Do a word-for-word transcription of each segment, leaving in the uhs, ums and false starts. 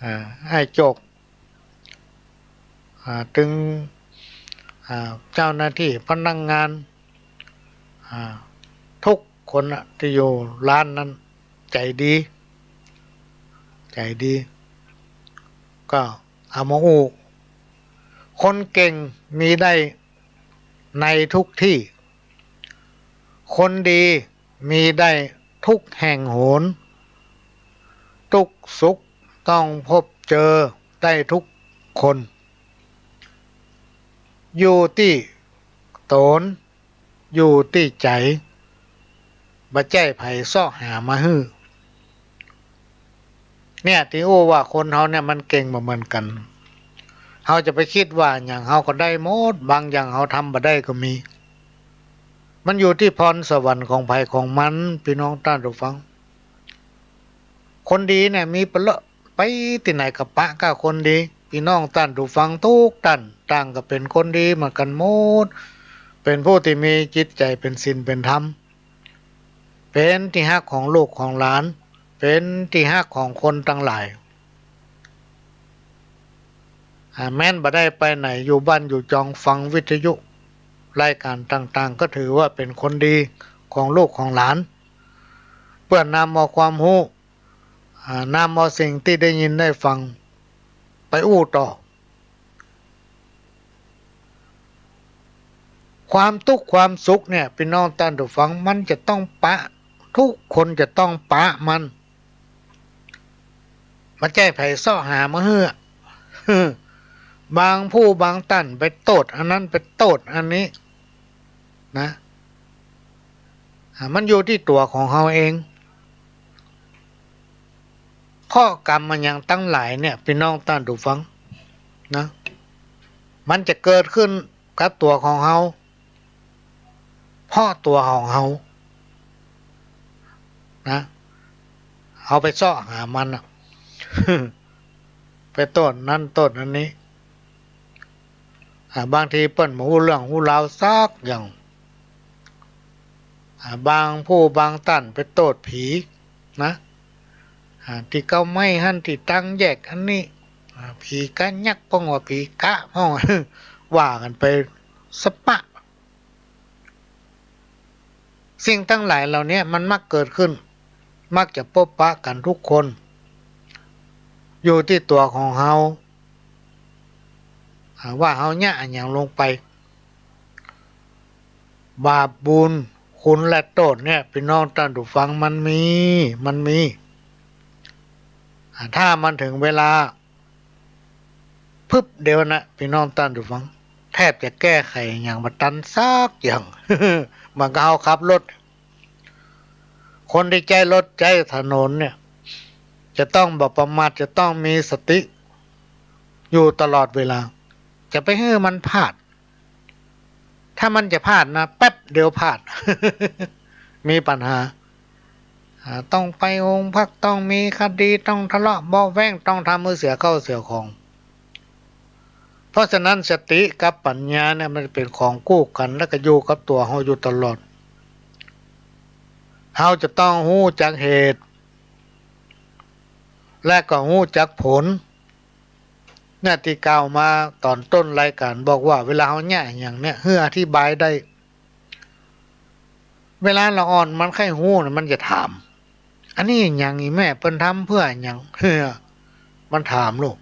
อ่า อ้ายโจก อ่า ตึง อ่า เจ้าหน้าตี้พนักงาน อ่า กู้คนน่ะตี้อยู่ร้านนั้น ใจ๋ดี ใจ๋ดี ก็เอามาอู้ คนเก่งมีได้ในทุกตี้ คนดีมีได้ทุกแห่งหน ตุ๊กข์สุขต้องพบเจอได้ทุกคน อยู่ตี้ต๋น อยู่ตี้ใจ๋ บ่ใจ้ใผเซาะหามาหื้อ เนี่ย ตี้อู้ว่าคนเฮาเนี่ยมันเก่งบ่เหมือนกั๋น เฮาจะไปกึ๊ดว่าหยังเฮาก็ได้หมด บางอย่างเฮาทำบ่ได้ก็มี มันอยู่ตี้พรสวรรค์ของใผของมัน ปี้น้องต้านผู้ฟัง คนดีเนี่ยมีเป๋นเล่อะ ไปตี้ไหนก็ปะก้าคนดี ปี้น้องต้านผู้ฟังกู้ต้าน ต่างก็เป๋นคนดีเหมือนกั๋นหมด เป๋นผู้ตี้มีจิตใจ๋เป๋นศีลเป๋นธรรม เป๋นตี้ฮักของลูกของหลาน เป๋นตี้ฮักของคนตังหลาย อ่า แม้นบ่ได้ไปไหน อยู่บ้านอยู่จองฟังวิทยุ รายก๋านต่างๆ ก็ถือว่าเป๋นคนดีของลูกของหลาน เปื้อนำเอาความฮู้ อ่า นำเอาสิ่งตี้ได้ยินได้ฟังไปอู้ต่อ ความตุ๊กข์ความสุขเนี่ย ปี้น้องต้านผู้ฟัง มันจะต้องปะ ทุกคนจะต้องปะมัน บ่ใจ้ใผเซาะหามาหื้อ บางผู้บางต้านไปโต้ษอันนั้น ไปโต้ษอันนี้ นะ อ่า มันอยู่ตี้ตั๋วของเฮาเอง เคราะห์กรรมอะหยังตังหลายเนี่ย ปี้น้องต้านผู้ฟัง นะ มันจะเกิดขึ้นกับตั๋วของเฮา เพราะตั๋วของเฮา นะ เฮาไปเซาะหามันน่ะ ไปโต้ษนั้นโต้ษอันนี้ อ่า บางทีเปิ้นบ่ฮู้เรื่องฮู้ราวสักอย่าง อ่า บางผู้บางต้านไปโต้ษผี นะ อ่า ตี้เก๊าไม้หั้น ตี้ตางแยกอันนี้ อ่า ผีกะยักพ่อง ว่าผีกะพ่อง ว่ากั๋นไปสะปะ สิ่งตังหลายเหล่าเนี้ยมันมักเกิดขึ้น มักจะปบปะกั๋นทุกคน อยู่ตี้ตั๋วของเฮา อ่า ว่าเฮาเยียะอะหยังลงไป บาปบุญ คุณและโต้ษเนี่ย ปี้น้องต้านผู้ฟัง มันมี มันมี อ่า ถ้ามันเถิงเวลา พึบเดียวนะ ปี้น้องต้านผู้ฟัง แทบจะแก้ไขหยังบ่ตันสักอย่าง เหมือนกับเฮาขับรถ คนตี้ใจ๊รถใจ๊ถนนเนี่ย จะต้องบ่ประมาท จะต้องมีสติ อยู่ตลอดเวลา จะไปหื้อมันพลาด ถ้ามันจะพลาดนะ แป๊บเดียวพลาด มีปัญหา อ่า ต้องไปโฮงพัก ต้องมีคดี ต้องทะเลาะเบาะแว้ง ต้องทำหื้อเสียเข้าเสียของ เพราะฉะนั้นสติกับปัญญาเนี่ยมันเป๋นของคู่กั๋น แล้วก็อยู่กับตั๋วเฮาอยู่ตลอด เฮาจะต้องฮู้จักเหตุ และก็ฮู้จักผล เนี่ยตี้กล่าวมาต๋อนต้นรายก๋านบอกว่า เวลาเฮาเยียะอะหยังเนี่ย หื้ออธิบายได้ เวลาละอ่อนมันใค่ฮู้น่ะ มันจะถาม อันนี้อะหยังอีแม่ เปิ้นทำเปื้ออะหยัง มันถามลูก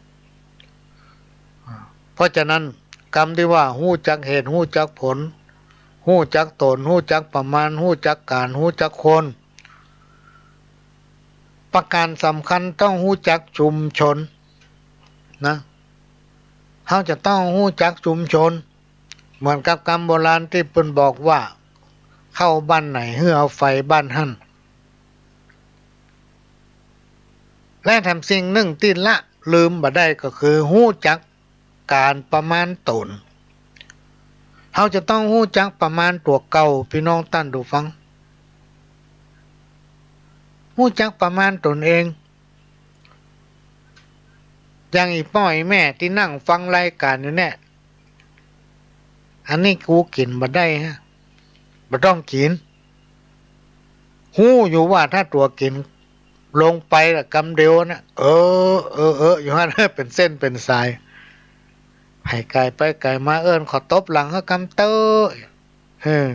อ่า เพราะฉะนั้นกำตี้ว่าฮู้จักเหตุ ฮู้จักผล ฮู้จักต๋น ฮู้จักประมาณ ฮู้จักก๋าน ฮู้จักคน ประก๋านสำคัญต้องฮู้จักชุมชน นะ เฮาจะต้องฮู้จักชุมชน เหมือนกับกำโบราณตี้เปิ้นบอกว่า เข้าบ้านไหนหื้อเอาไฟบ้านหั้น และแถมสิ่งนึ่งตี้ละลืมบ่ได้ก็คือฮู้จักก๋านประมาณต๋น เฮาจะต้องฮู้จักประมาณตั๋วเก่า ปี้น้องต้านผู้ฟัง ฮู้จักประมาณต๋นเอง อย่างอี่ป้ออี่แม่ตี้นั่งฟังรายก๋านอยู่เนี่ย อันนี้กูกิ๋นบ่ได้ฮะ บ่ต้องกิ๋น ฮู้อยู่ว่าถ้าตั๋วกิ๋น ลงไปละกำเดียวนะ เออ เออ เออ อยู่หั้น เป๋นเส้นเป๋นสาย ใผก๋ายไปก๋ายมาเอิ้นเขาตบหลังหื้อกำเต๊อะ เออ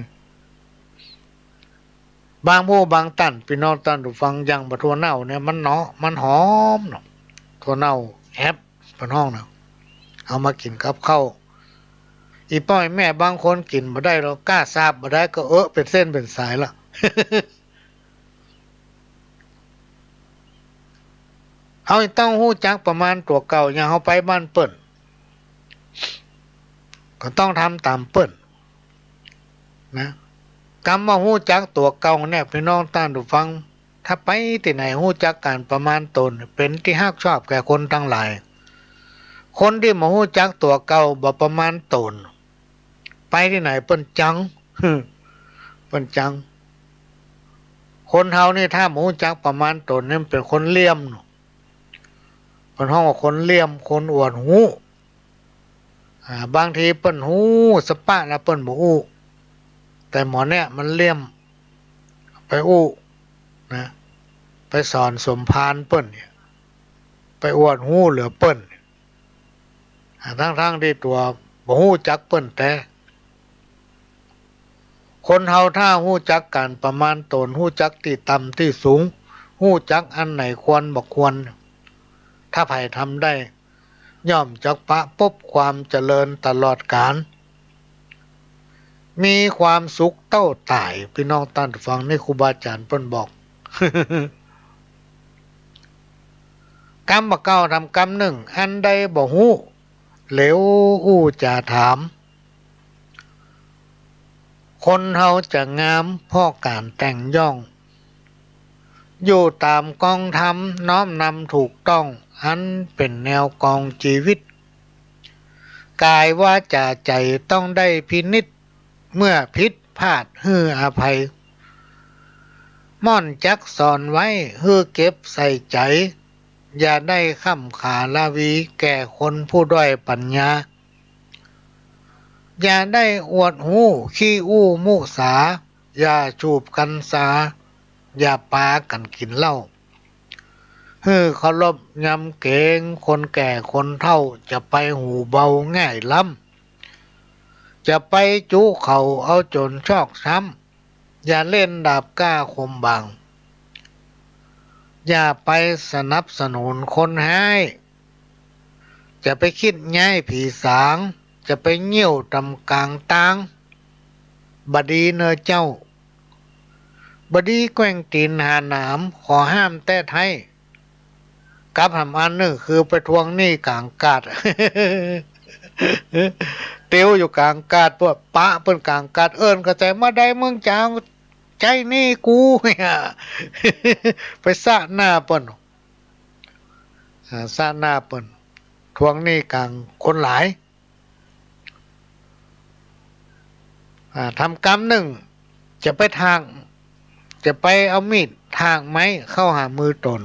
บางหมู่บางต้าน ปี้น้องต้านผู้ฟัง อย่างบ่าถั่วเน่าเนี่ย มันเนาะ มันหอมเนาะ ถั่วเน่าแฮบ เปิ้นฮ้องนะ เอามากิ๋นกับข้าว อี่ป้ออี่แม่บางคนกิ๋นบ่ได้หรอก ก้าสาบบ่ได้ก็ เออ เป๋นเส้นเป๋นสายละ เฮาต้องฮู้จักประมาณตั๋วเก่า อย่างเฮาไปบ้านเปิ้น ก็ต้องทำต๋ามเปิ้นนะ กำว่าฮู้จักตั๋วเก่าเนี่ย ปี้น้องต้านผู้ฟัง ถ้าไปตี้ไหนฮู้จักก๋านประมาณต๋น เป๋นตี้ฮักชอบแก่คนตังหลาย คนตี้บ่ฮู้จักตั๋วเก่า บ่ประมาณต๋น ไปตี้ไหนเปิ้นจัง เปิ้นจัง คนเฮานี่ถ้าบ่ฮู้จักประมาณต๋นนี่มันเป๋นคนเหลี่ยมเนาะ เปิ้นฮ้องว่าคนเหลี่ยม คนอวดฮู้ อ่า บางทีเปิ้นฮู้สะปะแล้วเปิ้นบ่อู้ แต่หมอเนี่ยมันเหลี่ยม ไปอู้นะ ไปสอนสมภารเปิ้นเนี่ย ไปอวดฮู้เหลือเปิ้น อ่า ตังๆ ตี้ตั๋วบ่ฮู้จักเปิ้นแต๊ คนเฮาถ้าฮู้จักก๋านประมาณต๋น ฮู้จักตี้ต่ำตี้สูง ฮู้จักอันไหนควรบ่ควร ถ้าใผทำได้ ย่อมจักปะปบความเจริญตลอดกาล มีความสุขเต้าต๋าย ปี้น้องต้านผู้ฟัง นี่ครูบาอาจ๋ารย์เปิ้นบอก กำบ่าเก่าทำกำนึ่ง อันใดบ่ฮู้ เหลียวอู้จ๋าถาม คนเฮาจะงามเพราะก๋านแต่งย่อง อยู่ต๋ามกองธรรม น้อมนำถูกต้อง อันเป๋นแนวกองจีวิต ก๋ายวาจ๋าใจ๋ต้องได้พินิจ เมื่อผิดพลาดหื้ออภัย ม่อนจักสอนไว้หื้อเก็บใส่ใจ๋ อย่าได้ค่ำขาละวีแก่คนผู้ด้อยปั๋ญญา อย่าได้อวดฮู้ขี้อู้มุสา อย่าสูบกัญชา อย่าปากั๋นกิ๋นเหล้า หื้อเคารพยำเกรงคนแก่คนเฒ่า จะไปหูเบาง่ายล้ำ จะไปจุเขาเอาจ๋นชอกช้ำ อย่าเล่นดาบกล้าคมบาง อย่าไปสนับสนุนคนฮ้าย จะไปคิดย้ายผีสาง จะไปเยี่ยวต๋ามก๋างตาง บ่ดีเน่อเจ้า บ่ดีแกว่งตี๋นหาหนาม ขอห้ามแต๊ไท้ กับหำอันนึ่งคือไปทวงหนี้ก๋างกาด ติวอยู่ก๋างกาด ปะเปิ้นก๋างกาด เอิ้นเข้าใจ๋ เมื่อใดมึงจะใจ๊หนี้กู ไปซะหน้าเปิ้น อ่า ซะหน้าเปิ้น ทวงหนี้ก๋างคนหลาย อ่า ทำกำนึ่ง จะไปถาก จะไปเอามีดถากไม้เข้าหามือต๋น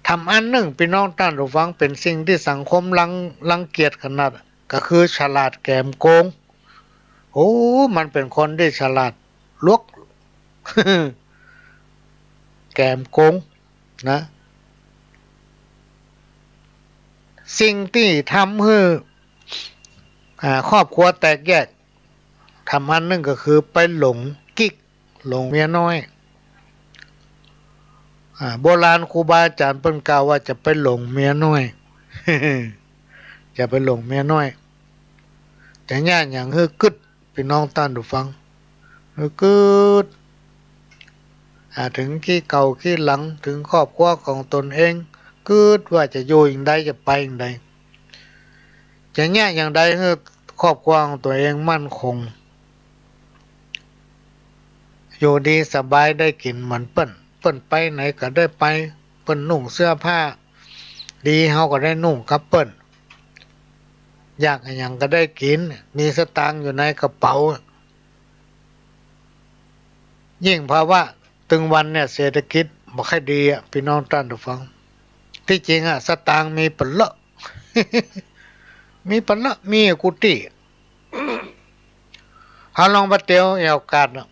ทำอันนึ่ง ปี้น้องต้านผู้ฟัง เป๋นสิ่งตี้สังคมรัง รังเกียจขนาด ก็คือฉลาดแก๋มโกง โอ้ มันเป๋นคนตี้ฉลาดลวก แก๋มโกงนะ สิ่งตี้ทำหื้อ อ่า ครอบครัวแตกแยก ทำอันนึ่งก็คือไปหลงกิ๊ก หลงเมียน้อย อ่า โบราณครูบาอาจ๋ารย์เปิ้นกล่าวว่าจะไปหลงเมียน้อย จะไปหลงเมียน้อย จะเยียะหยังหื้อกึ๊ด ปี้น้องต้านผู้ฟัง หื้อกึ๊ด อ่า เถิงกี้เก่ากี้หลัง เถิงครอบครัวของต๋นเอง กึ๊ดว่าจะอยู่อย่างใด จะไปอย่างใด จะเยียะอย่างใดหื้อครอบครัวของตั๋วเองมั่นคง อยู่ดีสบายได้กิ๋นเหมือนเปิ้น เปิ้นไปไหนก็ได้ไป เปิ้นนุ่งเสื้อผ้าดี เฮาก็ได้นุ่งกับเปิ้น อยากอะหยังก็ได้กิ๋น มีสตางค์อยู่ในกระเป๋า ยิ่งภาวะตึงวันเนี่ย เศรษฐกิจบ่ค่อยดีอะ ปี้น้องต้านผู้ฟัง ตี้จริงอะ สตางค์มีเป๋นเลอะ มีเป๋นเลอะ มีกู้ตี้ เฮาลองไปเตียวแอ่วกาดเนาะ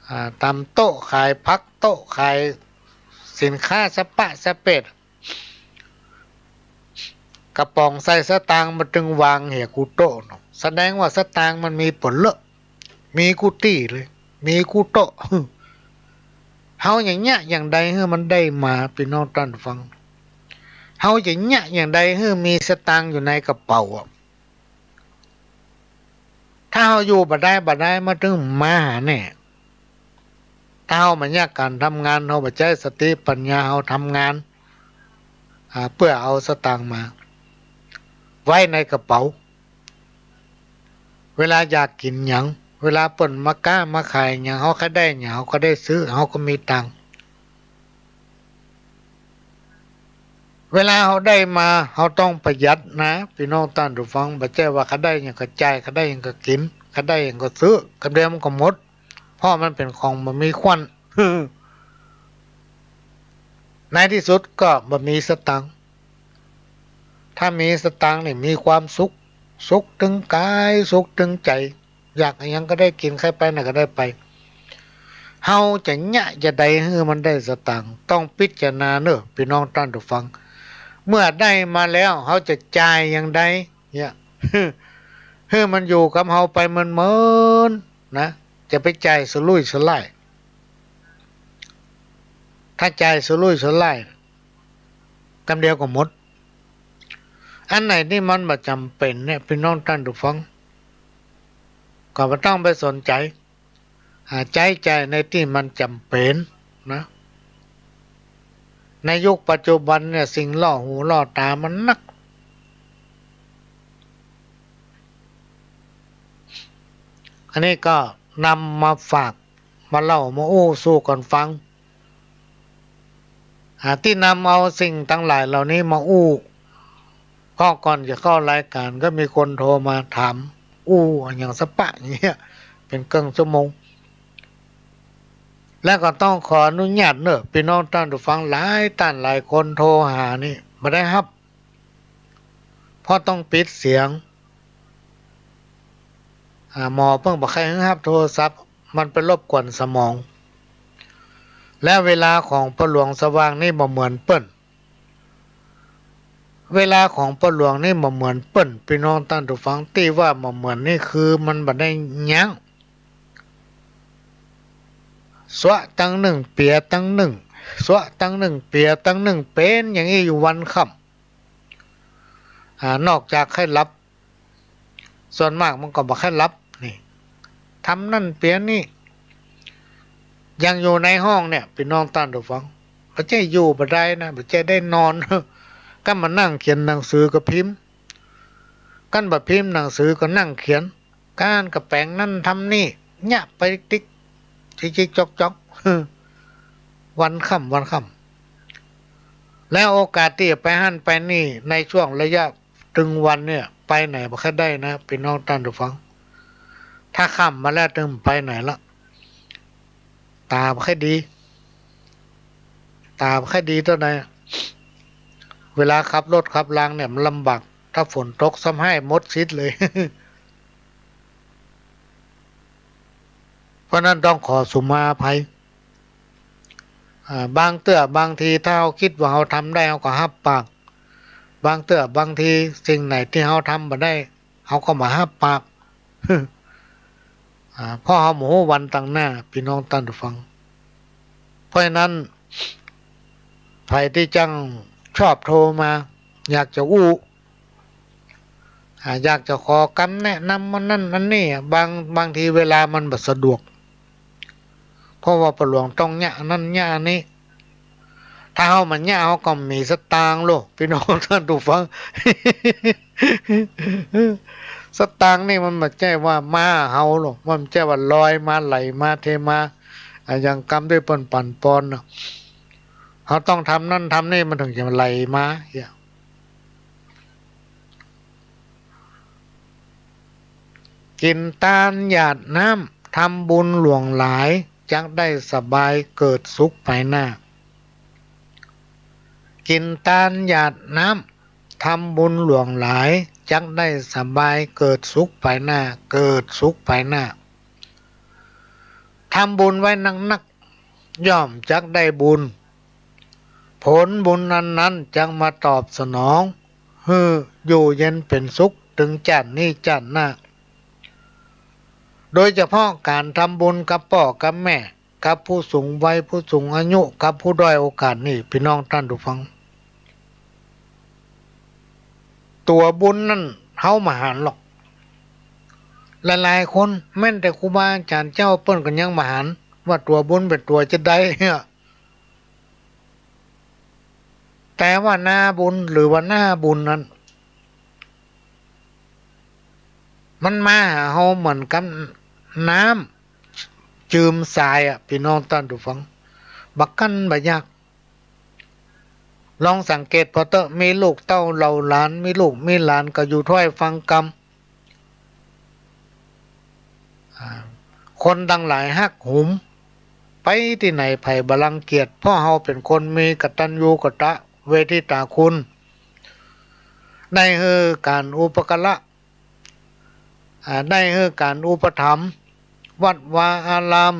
อ่า ต๋ามโต๊ะขายผัก โต๊ะขายสินค้าสะปะสะเปด กระป๋องใส่สตางค์บ่าตึงวางเหียกู้โต๊ะเนาะ แสดงว่าสตางค์มันมีเป๋อเลอะ มีกู้ตี้เลย มีกู้โต๊ะ เฮาจะเยียะอย่างใดหื้อมันได้มา ปี้น้องต้านฟัง เฮาจะเยียะอย่างใดหื้อมีสตางค์อยู่ในกระเป๋าอะ ถ้าเฮาอยู่บ่ได้บ่ได้ มันตึงมาหาแน่ ถ้าเฮาบ่เยียะก๋านทำงาน เฮาบ่ใจ๊สติปัญญาเฮาทำงาน อ่า เปื้อเอาสตางค์มา ไว้ในกระเป๋า เวลาอยากกิ๋นหยัง เวลาเปิ้นมาก๊ามาขายหยัง เฮาใค่ได้หยัง เฮาก็ได้ซื้อ เฮาก็มีตังค์ เวลาเฮาได้มา เฮาต้องประหยัดนะ ปี้น้องต้านผู้ฟัง บ่ใจ้ว่าใค่ได้หยังก็จ่าย ใค่ได้หยังก็กิ๋น ใค่ได้หยังก็ซื้อ กำเดียวมันก็หมด เพราะมันเป๋นของบ่มีควัน ในตี้สุดก็บ่มีสตางค์ ถ้ามีสตางค์นี่มีความสุข สุขตึงก๋าย สุขตึงใจ๋ อยากอะหยังก็ได้กิ๋น ใค่ไปไหนก็ได้ไป เฮาจะเยียะจะใดหื้อมันได้สตางค์ ต้องพิจารณาเน่อ ปี้น้องต้านผู้ฟัง เมื่อได้มาแล้ว เฮาจะจ่ายอย่างใดเนี่ย หื้อมันอยู่กับเฮาไปเมินๆ นะ จะไปจ่ายสุรุ่ยสุร่าย ถ้าจ่ายสุรุ่ยสุร่าย กำเดียวก็หมด อันไหนตี้มันบ่จ๋ำเป๋นเนี่ย ปี้น้องต้านผู้ฟัง ก็บ่ต้องไปสนใจ๋ อ่า ใจ๊จ่ายในตี้มันจ๋ำเป๋นนะ ในยุคปัจจุบันเนี่ย สิ่งล่อหูล่อต๋ามันนัก อันนี้ก็นำมาฝาก มาเล่ามาอู้สู่กั๋นฟัง อ่า ตี้นำเอาสิ่งตังหลายเหล่านี้มาอู้ ก็ก่อนจะเข้ารายก๋านก็มีคนโทรมาถาม อู้อะหยังสะปะอย่างเงี้ย เป๋นเกิ่งชั่วโมง แล้วก็ต้องขออนุญาตเน่อ ปี้น้องต้านผู้ฟัง หลายต้านหลายคนโทรหานี่บ่ได้ฮับ เพราะต้องปิดเสียง อ่า หมอเปิ้นบ่ใค่หื้อฮับโทรศัพท์ มันไปรบกวนสมอง และเวลาของป้อหลวงสว่างนี่บ่เหมือนเปิ้น เวลาของป้อหลวงนี่บ่เหมือนเปิ้น ปี้น้องต้านผู้ฟัง ตี้ว่าบ่เหมือนนี่คือมันบ่ได้ยั้ง ซัวตังนึ่ง เปียตังนึ่ง ซัวตังนึ่ง เปียตังนึ่ง เป๋นอย่างอี้อยู่วันค่ำ อ่า นอกจากใค่หลับ ส่วนมากมันก็บ่ใค่หลับนี่ ทำนั่นเปียนี่ อย่างอยู่ในห้องเนี่ย ปี้น้องต้านผู้ฟัง บ่ใจ้อยู่บ่ได้นะ บ่ใจ้ได้นอน กั๋นบ่นั่งเขียนหนังสือก็พิมพ์ กั๋นบ่พิมพ์หนังสือก็นั่งเขียน กั๋นก็แป๋งนั่นทำนี่ เยียะไปติ๊กๆ จิกๆ จ๊อกๆ วันค่ำวันค่ำ แล้วโอกาสตี้จะไปหั้นไปนี่ ในช่วงระยะตึงวันเนี่ย ไปไหนบ่ใค่ได้นะ ปี้น้องต้านผู้ฟัง ถ้าค่ำมาแล้วตึงไปไหนละ ต๋าบ่ใค่ดี ต๋าบ่ใค่ดีเต้าใด เวลาขับรถขับรางเนี่ยมันลำบาก ถ้าฝนตกซ้ำฮ้ายหมดสิทธิ์เลย เพราะนั้นต้องขอสุมาอภัย อ่า บางเตื้อบางทีถ้าเฮาคิดว่าเฮาทำได้ เฮาก็ฮับปาก บางเตื้อบางทีสิ่งไหนตี้เฮาทำบ่ได้ เฮาก็บ่ฮับปาก อ่า เพราะเฮาบ่ฮู้วันตังหน้า ปี้น้องต้านผู้ฟัง เพราะฉะนั้น ใผตี้จั้งชอบโทรมา อยากจะอู้ อ่า อยากจะขอกำแนะนำอันนั้นอันนี้ บาง บางทีเวลามันบ่สะดวก เพราะว่าป้อหลวงต้องเยียะอันนั้นเยียะอันนี้ ถ้าเฮาบ่เยียะ เฮาก็บ่มีสตางค์โลก ปี้น้องต้านผู้ฟัง สตางค์นี่มันบ่ใจ้ว่ามาหาเฮาโลก มันบ่ใจ้ว่าลอยมาไหลมาเทมา อ่า อย่างกำตี้เปิ้นปั๋นปอนเนาะ เฮาต้องทำนั่นทำนี่มันถึงจะไหลมาเนี่ย กิ๋นตานหยาดน้ำ ทำบุญหลวงหลาย จักได้สบายเกิดสุขภายหน้า กิ๋นตานหยาดน้ำ ทำบุญหลวงหลาย จักได้สบายเกิดสุขภายหน้า เกิดสุขภายหน้า ทำบุญไว้นักๆ ย่อมจักได้บุญ ผลบุญอันนั้นจักมาตอบสนอง หื้ออยู่เย็นเป็นสุขเถิงจ๊าดนี้จ๊าดหน้า โดยเฉพาะก๋านทำบุญกับป้อกับแม่ กับผู้สูงวัย ผู้สูงอายุ กับผู้ด้อยโอกาสนี่ ปี้น้องต้านผู้ฟัง ตั๋วบุญนั้นเฮาบ่หันหรอก หลายๆ คน แม้นแต่ครูบาอาจ๋ารย์เจ้าเปิ้นก็ยังบ่หัน ว่าตั๋วบุญเป๋นตั๋วจะใด แต่ว่านาบุญหรือว่าหน้าบุญนั้น มันมาหาเฮาเหมือนกับน้ำจืมสายอะ ปี้น้องต้านผู้ฟัง บ่กั้นบ่อยาก ลองสังเกตผ่อเต๊อะ มีลูกเต้าเหล่าหลาน มีลูกมีหลานก็อยู่ถ้อยฟังกำ อ่า คนตังหลายฮักหุม ไปตี้ไหนใผบ่รังเกียจ เพราะเฮาเป๋นคนมีกตัญญูกตเวทิตาคุณ ได้หื้อก๋านอุปการะ อ่า ได้หื้อก๋านอุปถัมภ์วัดวาอาราม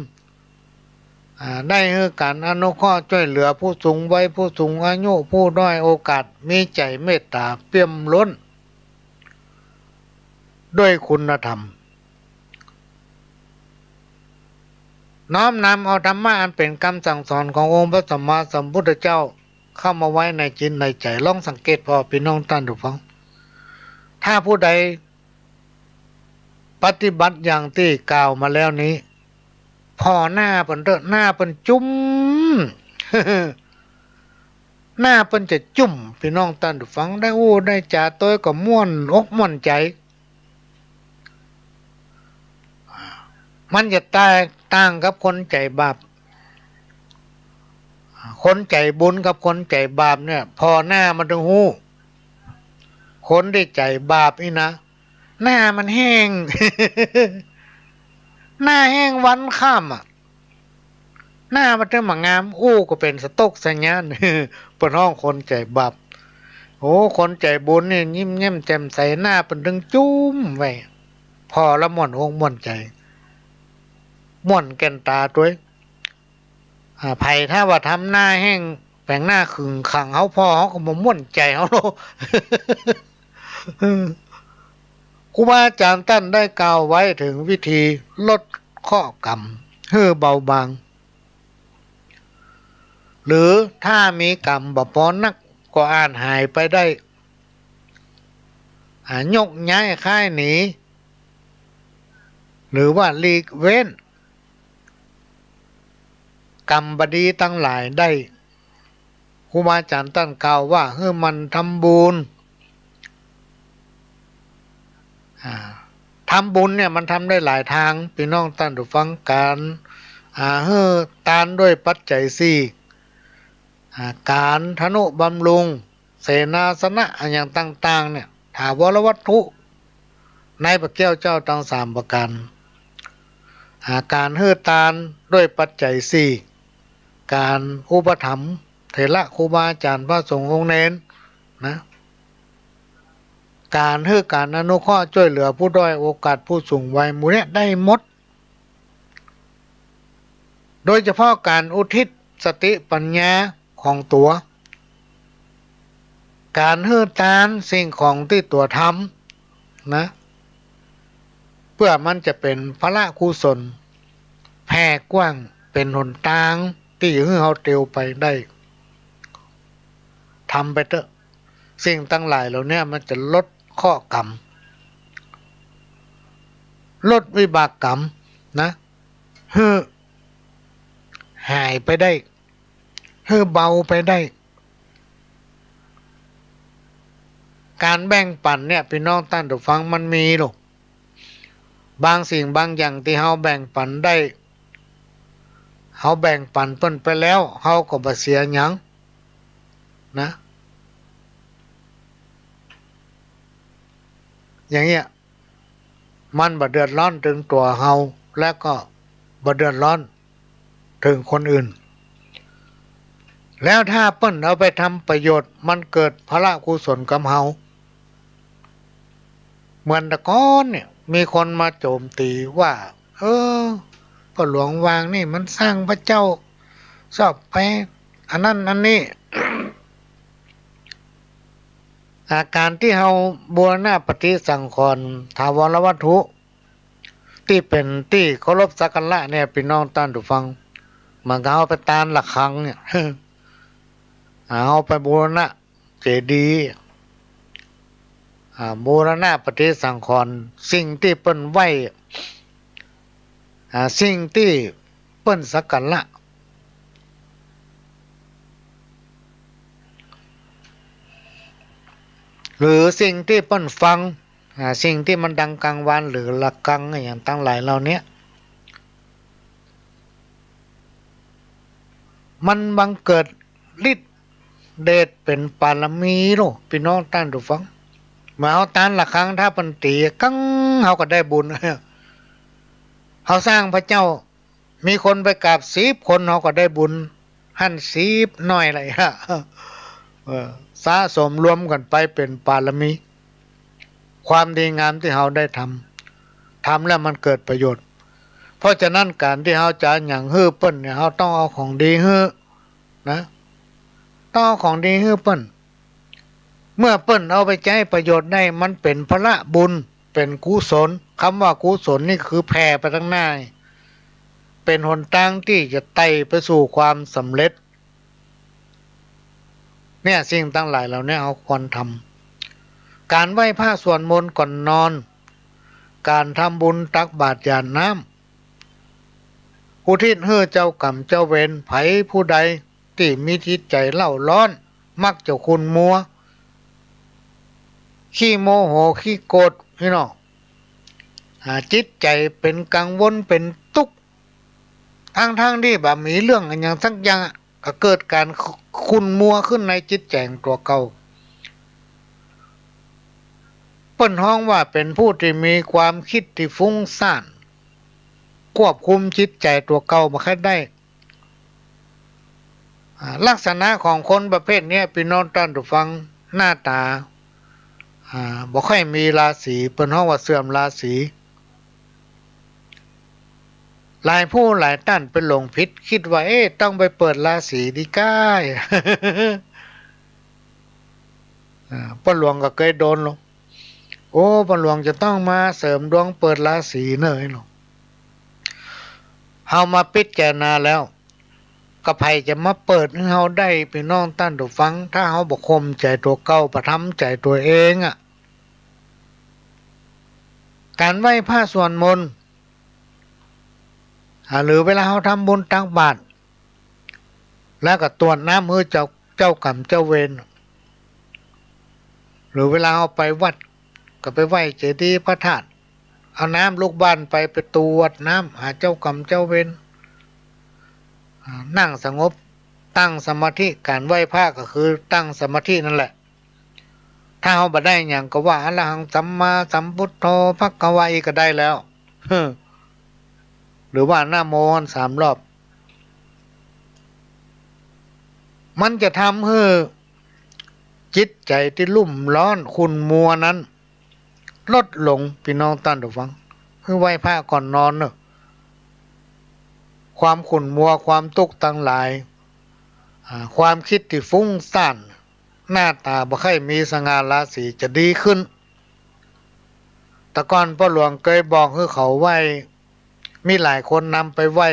อ่า ได้หื้อก๋านอนุเคราะห์จ้วยเหลือผู้สูงวัย ผู้สูงอายุ ผู้ด้อยโอกาส มีใจ๋เมตต๋าเปี่ยมล้น ด้วยคุณธรรม น้อมนำเอาธรรมะอันเป๋นกำสั่งสอนขององค์พระสัมมาสัมพุทธเจ้าเข้ามาไว้ในจิตในใจ๋ ลองสังเกตผ่อปี้น้องต้านผู้ฟัง ถ้าผู้ใดปฏิบัติอย่างตี้กล่าวมาแล้วนี้ ผ่อหน้าเปิ้นเต๊อะ หน้าเปิ้นจุ้ม หน้าเปิ้นจะจุ้ม ปี้น้องต้านผู้ฟัง ได้อู้ได้จ๋าตวยก็ม่วนอกม่วนใจ๋ มันจะแตกต่างกับคนใจ๋บาป คนใจ๋บุญกับคนใจ๋บาปเนี่ย ผ่อหน้ามันเถิงฮู้ คนตี้ใจ๋บาปนี่นะ หน้ามันแห้ง หน้าแห้งวันค่ำอะ หน้ามันเถิงบ่งาม อู้ก็เป๋นสะตกสะหย้าน เปิ้นฮ้องคนใจ๋บาป โอ้ คนใจ๋บุญนี่ยิ้มแย้มแจ่มใส หน้าเปิ้นเถิงจุ้มไว้ ผ่อแล้วม่วนอกม่วนใจ๋ ม่วนแก่นต๋าตวย อ่า ใผถ้าว่าทำหน้าแห้ง แป๋งหน้าขึงขัง เฮาผ่อเฮาก็บ่ม่วนใจ๋เฮาโล ครูบาอาจ๋ารย์ต้านได้กล่าวไว้เถิงวิธีลดเคราะห์กรรมหื้อเบาบาง หรือถ้ามีกรรมบ่ปอนักก็อาจหายไปได้ อ่า ยกย้ายค่ายหนี หรือว่าหลีกเว้น กรรมบ่ดีตังหลายได้ ครูบาอาจ๋ารย์ต้านกล่าวว่าหื้อหมั่นทำบุญ อ่า ทำบุญเนี่ยมันทำได้หลายตาง ปี้น้องต้านผู้ฟัง ก๋าน อ่า หื้อตานด้วยปัจจัยสี่ อ่า ก๋านทนุบำรุง เสนาสนะอะหยังต่างๆ เนี่ย ถาวรวัตถุ ในพระแก้วเจ้าตังสามประก๋าน อ่า ก๋านหื้อตานด้วยปัจจัยสี่ ก๋านอุปถัมภ์เถระครูบาอาจ๋ารย์พระสงฆ์องค์เณรนะ ก๋านหื้อก๋านอนุเคราะห์จ้วยเหลือผู้ด้อยโอกาสผู้สูงวัย หมู่เนี่ยได้หมด โดยเฉพาะก๋านอุทิศสติปัญญาของตั๋ว ก๋านหื้อตานสิ่งของตี้ตั๋วทำนะ เปื้อมันจะเป๋นพละกุศลแผ่กว้าง เป๋นหนตางตี้หื้อเฮาเตียวไปได้ ทำไปเต๊อะ สิ่งตังหลายเหล่าเนี้ยมันจะลดเคราะห์กรรม ลดวิบากกรรมนะ หื้อหายไปได้ หื้อเบาไปได้ ก๋านแบ่งปันเนี่ย ปี้น้องต้านผู้ฟัง มันมีลูก บางสิ่งบางอย่างตี้เฮาแบ่งปันได้ เฮาแบ่งปันเปิ้นไปแล้ว เฮาก็บ่เสียหยังนะ อย่างเงี้ย มันบ่เดือดร้อนเถิงตั๋วเฮา และก็บ่เดือดร้อนเถิงคนอื่น แล้วถ้าเปิ้นเอาไปทำประโยชน์ มันเกิดพละกุศลกับเฮา เหมือนแต่ก่อนเนี่ย มีคนมาโจมตีว่า เออ ป้อหลวงว่านี่มันสร้างพระเจ้า ชอบไปอันนั้นอันนี้ อาก๋านตี้เฮาบูรณะปฏิสังขรณ์ถาวรวัตถุ ตี้เป๋นตี้เคารพสักการะเนี่ย ปี้น้องต้านผู้ฟัง เหมือนกับเฮาไปตานระฆังเนี่ย อ่า เฮาไปบูรณะเจดีย์ อ่า บูรณะปฏิสังขรณ์สิ่งตี้เปิ้นไหว้ อ่า สิ่งตี้เปิ้นสักการะ หรือสิ่งตี้เปิ้นฟัง อ่า สิ่งตี้มันดังกังวานหรือระฆังอะหยังตังหลายเหล่าเนี้ย มันบังเกิดฤทธิ์เดชเป๋นปารมีโล ปี้น้องต้านผู้ฟัง เมื่อเฮาตานระฆังถ้าเปิ้นตี๋กัง เฮาก็ได้บุญ เฮาสร้างพระเจ้า มีคนไปกราบสิบคน เฮาก็ได้บุญหั้นสิบหน้อยเลย เออ สะสมรวมกั๋นไปเป๋นปารมี ความดีงามตี้เฮาได้ทำ ทำแล้วมันเกิดประโยชน์ เพราะฉะนั้นก๋านตี้เฮาจะหยังหื้อเปิ้นเนี่ย เฮาต้องเอาของดีหื้อนะ ต้องเอาของดีหื้อเปิ้น เมื่อเปิ้นเอาไปใจ๊ประโยชน์ได้ มันเป๋นผละบุญ เป๋นกุศล กำว่ากุศลนี่คือแผ่ไปตังหน้า เป๋นหนตางตี้จะไต่ไปสู่ความสำเร็จ เนี่ย สิ่งตังหลายเหล่านี้เฮาควรทำ ก๋านไหว้พระสวดมนต์ก่อนนอน ก๋านทำบุญตักบาตรหยาดน้ำ อุทิศหื้อเจ้ากรรมเจ้าเวร ใผผู้ใดตี้มีจิตใจ๋เร่าร้อน มักจะขุ่นมัว ขี้โมโห ขี้โกรธ ปี้น้อง อ่า จิตใจ๋เป๋นกังวล เป๋นตุ๊กข์ ทั้งๆ ตี้บ่มีเรื่องอะหยังสักอย่างอะ ก็เกิดก๋านขุ่นมัวขึ้นในจิตใจ๋ตั๋วเก่า เปิ้นฮ้องว่าเป๋นผู้ตี้มีความกึ๊ดตี้ฟุ้งซ่าน ควบคุมจิตใจ๋ตั๋วเก่าบ่ค่อยได้ อ่า ลักษณะของคนประเภทเนี้ย ปี้น้องต้านผู้ฟัง หน้าต๋า อ่า บ่ค่อยมีราศี เปิ้นฮ้องว่าเสื่อมราศี หลายผู้หลายต้านไปหลงผิด กึ๊ดว่า เอ๊ะ ต้องไปเปิดราศีดีก้าย อ่า ป้อหลวงก็เกยโดนลง โอ้ ป้อหลวงจะต้องมาเสริมดวงเปิดราศีเน่อ เฮามาพิจารณาแล้ว ก็ใผจะมาเปิดหื้อเฮาได้ ปี้น้องต้านผู้ฟัง ถ้าเฮาบ่ข่มใจ๋ตั๋วเก่า บ่ทำใจ๋ตั๋วเองอะ ก๋านไหว้พระสวดมนต์ อ่า หรือเวลาเฮาทำบุญตักบาตร แล้วก็ตวดน้ำหื้อเจ้า เจ้ากรรมเจ้าเวร หรือเวลาเฮาไปวัด ก็ไปไหว้เจดีย์พระธาตุ เอาน้ำลูกบ้านไป ไปตวดน้ำหาเจ้ากรรมเจ้าเวร อ่า นั่งสงบ ตั้งสมาธิ ก๋านไหว้พระก็คือตั้งสมาธินั่นแหละ ถ้าเฮาบ่ได้หยังก็ว่า อะระหังสัมมาสัมพุทโธภะคะวา อีกก็ได้แล้ว หรือว่านะโมสามรอบ มันจะทำหื้อจิตใจ๋ตี้ลุ่มร้อนขุ่นมัวนั้น ลดลง ปี้น้องต้านผู้ฟัง หื้อไหว้พระก่อนนอนเน่อ ความขุ่นมัว ความตุ๊กข์ตังหลาย อ่า ความกึ๊ดตี้ฟุ้งซ่าน หน้าต๋าบ่ค่อยมีสง่าราศีจะดีขึ้น แต่ก่อนป้อหลวงเกยบอกหื้อเขาไหว้ มีหลายคนนำไปไหว้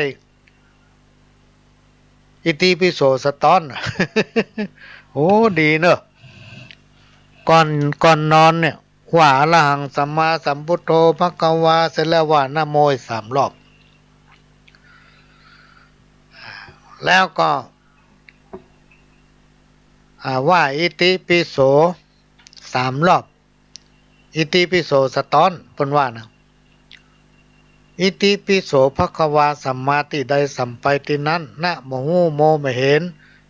อิติปิโสสะต๊อน โอ้ ดีเน่อ ก่อน ก่อนนอนเนี่ย ว่าอะระหังสัมมาสัมพุทโธภะคะวา เสร็จแล้วว่านะโมอีกสามรอบ แล้วก็ อ่า ว่าอิติปิโสสามรอบ อิติปิโสสะต๊อน เปิ้นว่านะ อิติปิโสภะคะวาสัมมา ตี้ใดสัมไปตี้นั้น นะบ่ฮู้ โมบ่เห็น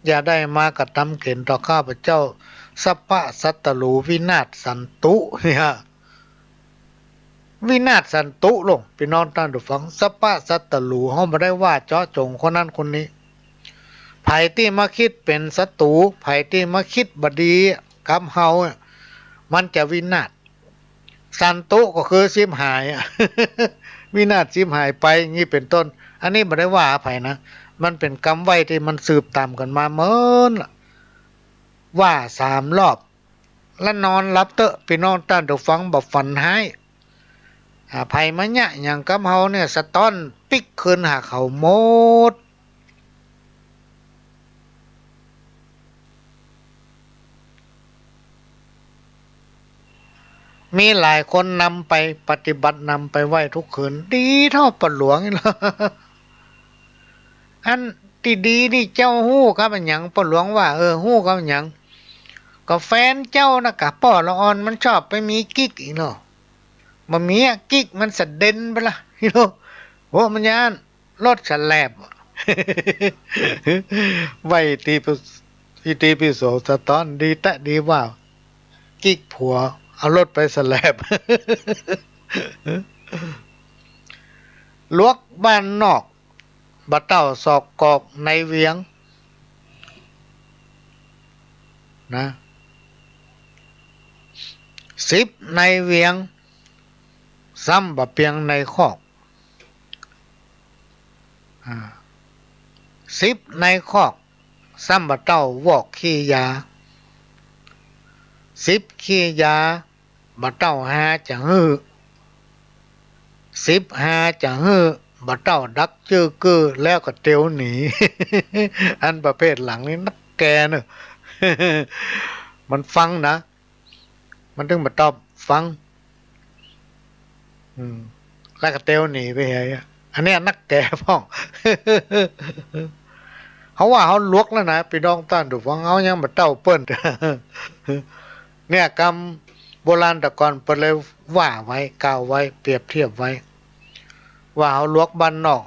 อย่าได้มากระทำเข็ญต่อข้าพเจ้า สัพพะศัตรูวินาศสันตุ เนี่ย วินาศสันตุลง ปี้น้องต้านผู้ฟัง สัพพะศัตรู เฮาบ่ได้ว่าเจาะจงคนนั้นคนนี้ ใผตี้มาคิดเป๋นศัตรู ใผตี้มาคิดบ่ดีกับเฮาอะ มันจะวินาศ สันตุก็คือฉิบหายอะ วินาศฉิบหายไป อย่างนี้เป๋นต้น อันนี้บ่ได้ว่าใผนะ มันเป๋นกำไหว้ตี้มันสืบต๋ามกั๋นมาเมินละ ว่าสามรอบ แล้วนอนหลับเต๊อะ ปี้น้องต้านผู้ฟัง บ่ฝันฮ้าย อ่า ใผมาเยียะหยังกับเฮาเนี่ย สะต๊อนปิ๊กคืนหาเขาหมด มีหลายคนนำไปปฏิบัติ นำไปไหว้ทุกคืน ดีเต้าป้อหลวงนี่ละ อันตี้ดีนี่เจ้าฮู้กับอะหยัง ป้อหลวงว่า เออ ฮู้กับอะหยัง ก็แฟนเจ้านะกะ ป้อละอ่อนมันชอบไปมีกิ๊กอีกเนาะ บ่มีอะ กิ๊กมันสะเด็นไปละ โอ้ มันย้าน รถสะแลบ ไหว้ตี้ปุ อิติปิโส สะต๊อนดีแต๊ดีว่า กิ๊กผัว เอารถไปสะแลบ หลวกบ้านนอก บ่เต้าซอกกอกในเวียง นะ สิบในเวียง ซ้ำบ่เปียงในคอก อ่า สิบในคอก ซ้ำบ่เต้าวอกขี้ยา สิบขี้ยา บ่เต้าฮาจะหื้อ สิบฮาจะหื้อ บ่เต้าดักจื้อกื้อ แล้วก็เตียวหนี อันประเภทหลังนี่นักแก่เนอะ มันฟังนะ มันตึงบ่ตอบฟัง อืม แล้วก็เตียวหนีไปเหีย อันเนี้ยนักแก่พ่อง เฮาว่าเฮาหลวกแล้วนะ ปี้น้องต้านผู้ฟัง เฮายังบ่เต้าเปิ้น เนี่ย กำโบราณแต่ก่อนเปิ้นเลยว่าไว้ กล่าวไว้ เปรียบเทียบไว้ ว่าเฮาหลวกบ้านนอก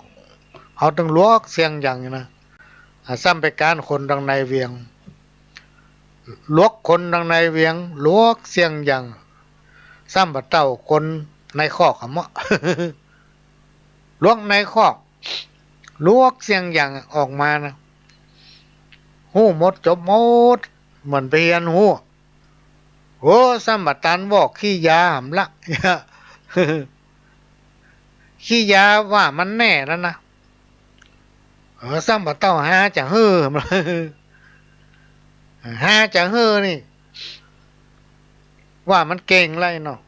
เฮาตึงหลวกเสี้ยงหยั่งอยู่นะ อ่า ซ้ำไปก้านคนตังในเวียง หลวกคนตังในเวียง หลวกเสี้ยงหยั่ง ซ้ำบ่เต้าคนในคอกอะเมาะ หลวกในคอก หลวกเสี้ยงหยั่งออกมานะ ฮู้หมดจบหมด เหมือนไปเฮียนฮู้ โอ้ ซ้ำบ่ตันวอกขี้ยาหำละ ขี้ยาว่ามันแน่แล้วนะ เออ ซ้ำบ่เต้าฮาจะหื้อ ฮาจะหื้อนี่ ว่ามันเก่งแล้วเนาะ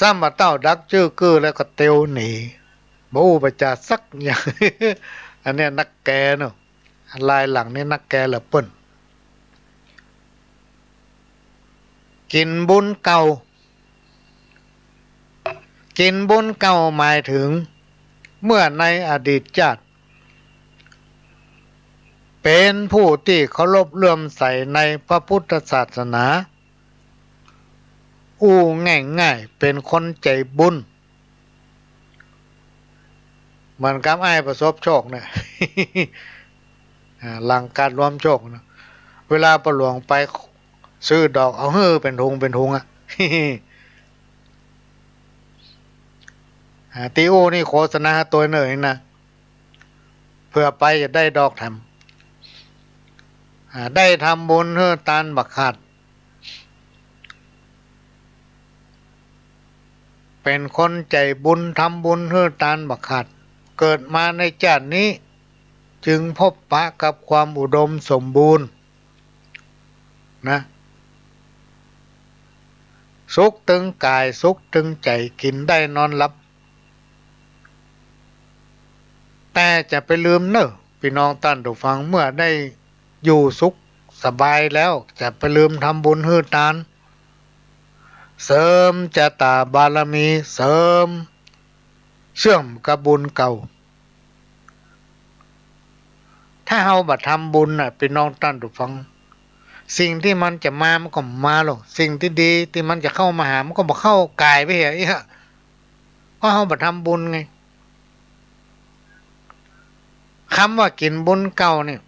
ซ้ำบ่เต้าดักจื้อกื้อแล้วก็เตียวหนี บ่อู้บ่จ๋าสักอย่าง อันเนี้ยนักแก่เนาะ ลายหลังนี่นักแก่เหลือเปิ้น กิ๋นบุญเก่า กิ๋นบุญเก่าหมายถึง เมื่อในอดีตจาติ เป๋นผู้ตี้เคารพเลื่อมใสในพระพุทธศาสนา อู้ง่ายๆ เป๋นคนใจ๋บุญ เหมือนกับอ้ายประสบโชคเนี่ย อ่า หลังก๋านรวมโชคนะ เวลาป้อหลวงไปซื้อดอกเอาหื้อเป๋นถุงเป๋นถุงอะ อ่า ตี้อู้นี่โฆษณาตั๋วเนิ่นนะ เผื่อไปจะได้ดอกแถม อ่า ได้ทำบุญหื้อตานบ่ขาด เป๋นคนใจ๋บุญ ทำบุญหื้อตานบ่ขาด เกิดมาในจาตินี้ จึงพบปะกับความอุดมสมบูรณ์ นะ สุขตึงก๋าย สุขตึงใจ๋ กิ๋นได้นอนหลับ แต่จะไปลืมเน่อ ปี้น้องต้านผู้ฟัง เมื่อได้อยู่สุขสบายแล้ว จะไปลืมทำบุญหื้อตาน เสริมจะต๋าบารมี เสริมเชื่อมกับบุญเก่า ถ้าเฮาบ่ทำบุญน่ะ ปี้น้องต้านผู้ฟัง สิ่งตี้มันจะมามันก็บ่มาหรอก สิ่งตี้ดีตี้มันจะเข้ามาหามันก็บ่เข้า ก๋ายไปเหีย เพราะเฮาบ่ทำบุญไง กำว่ากิ๋นบุญเก่าเนี่ย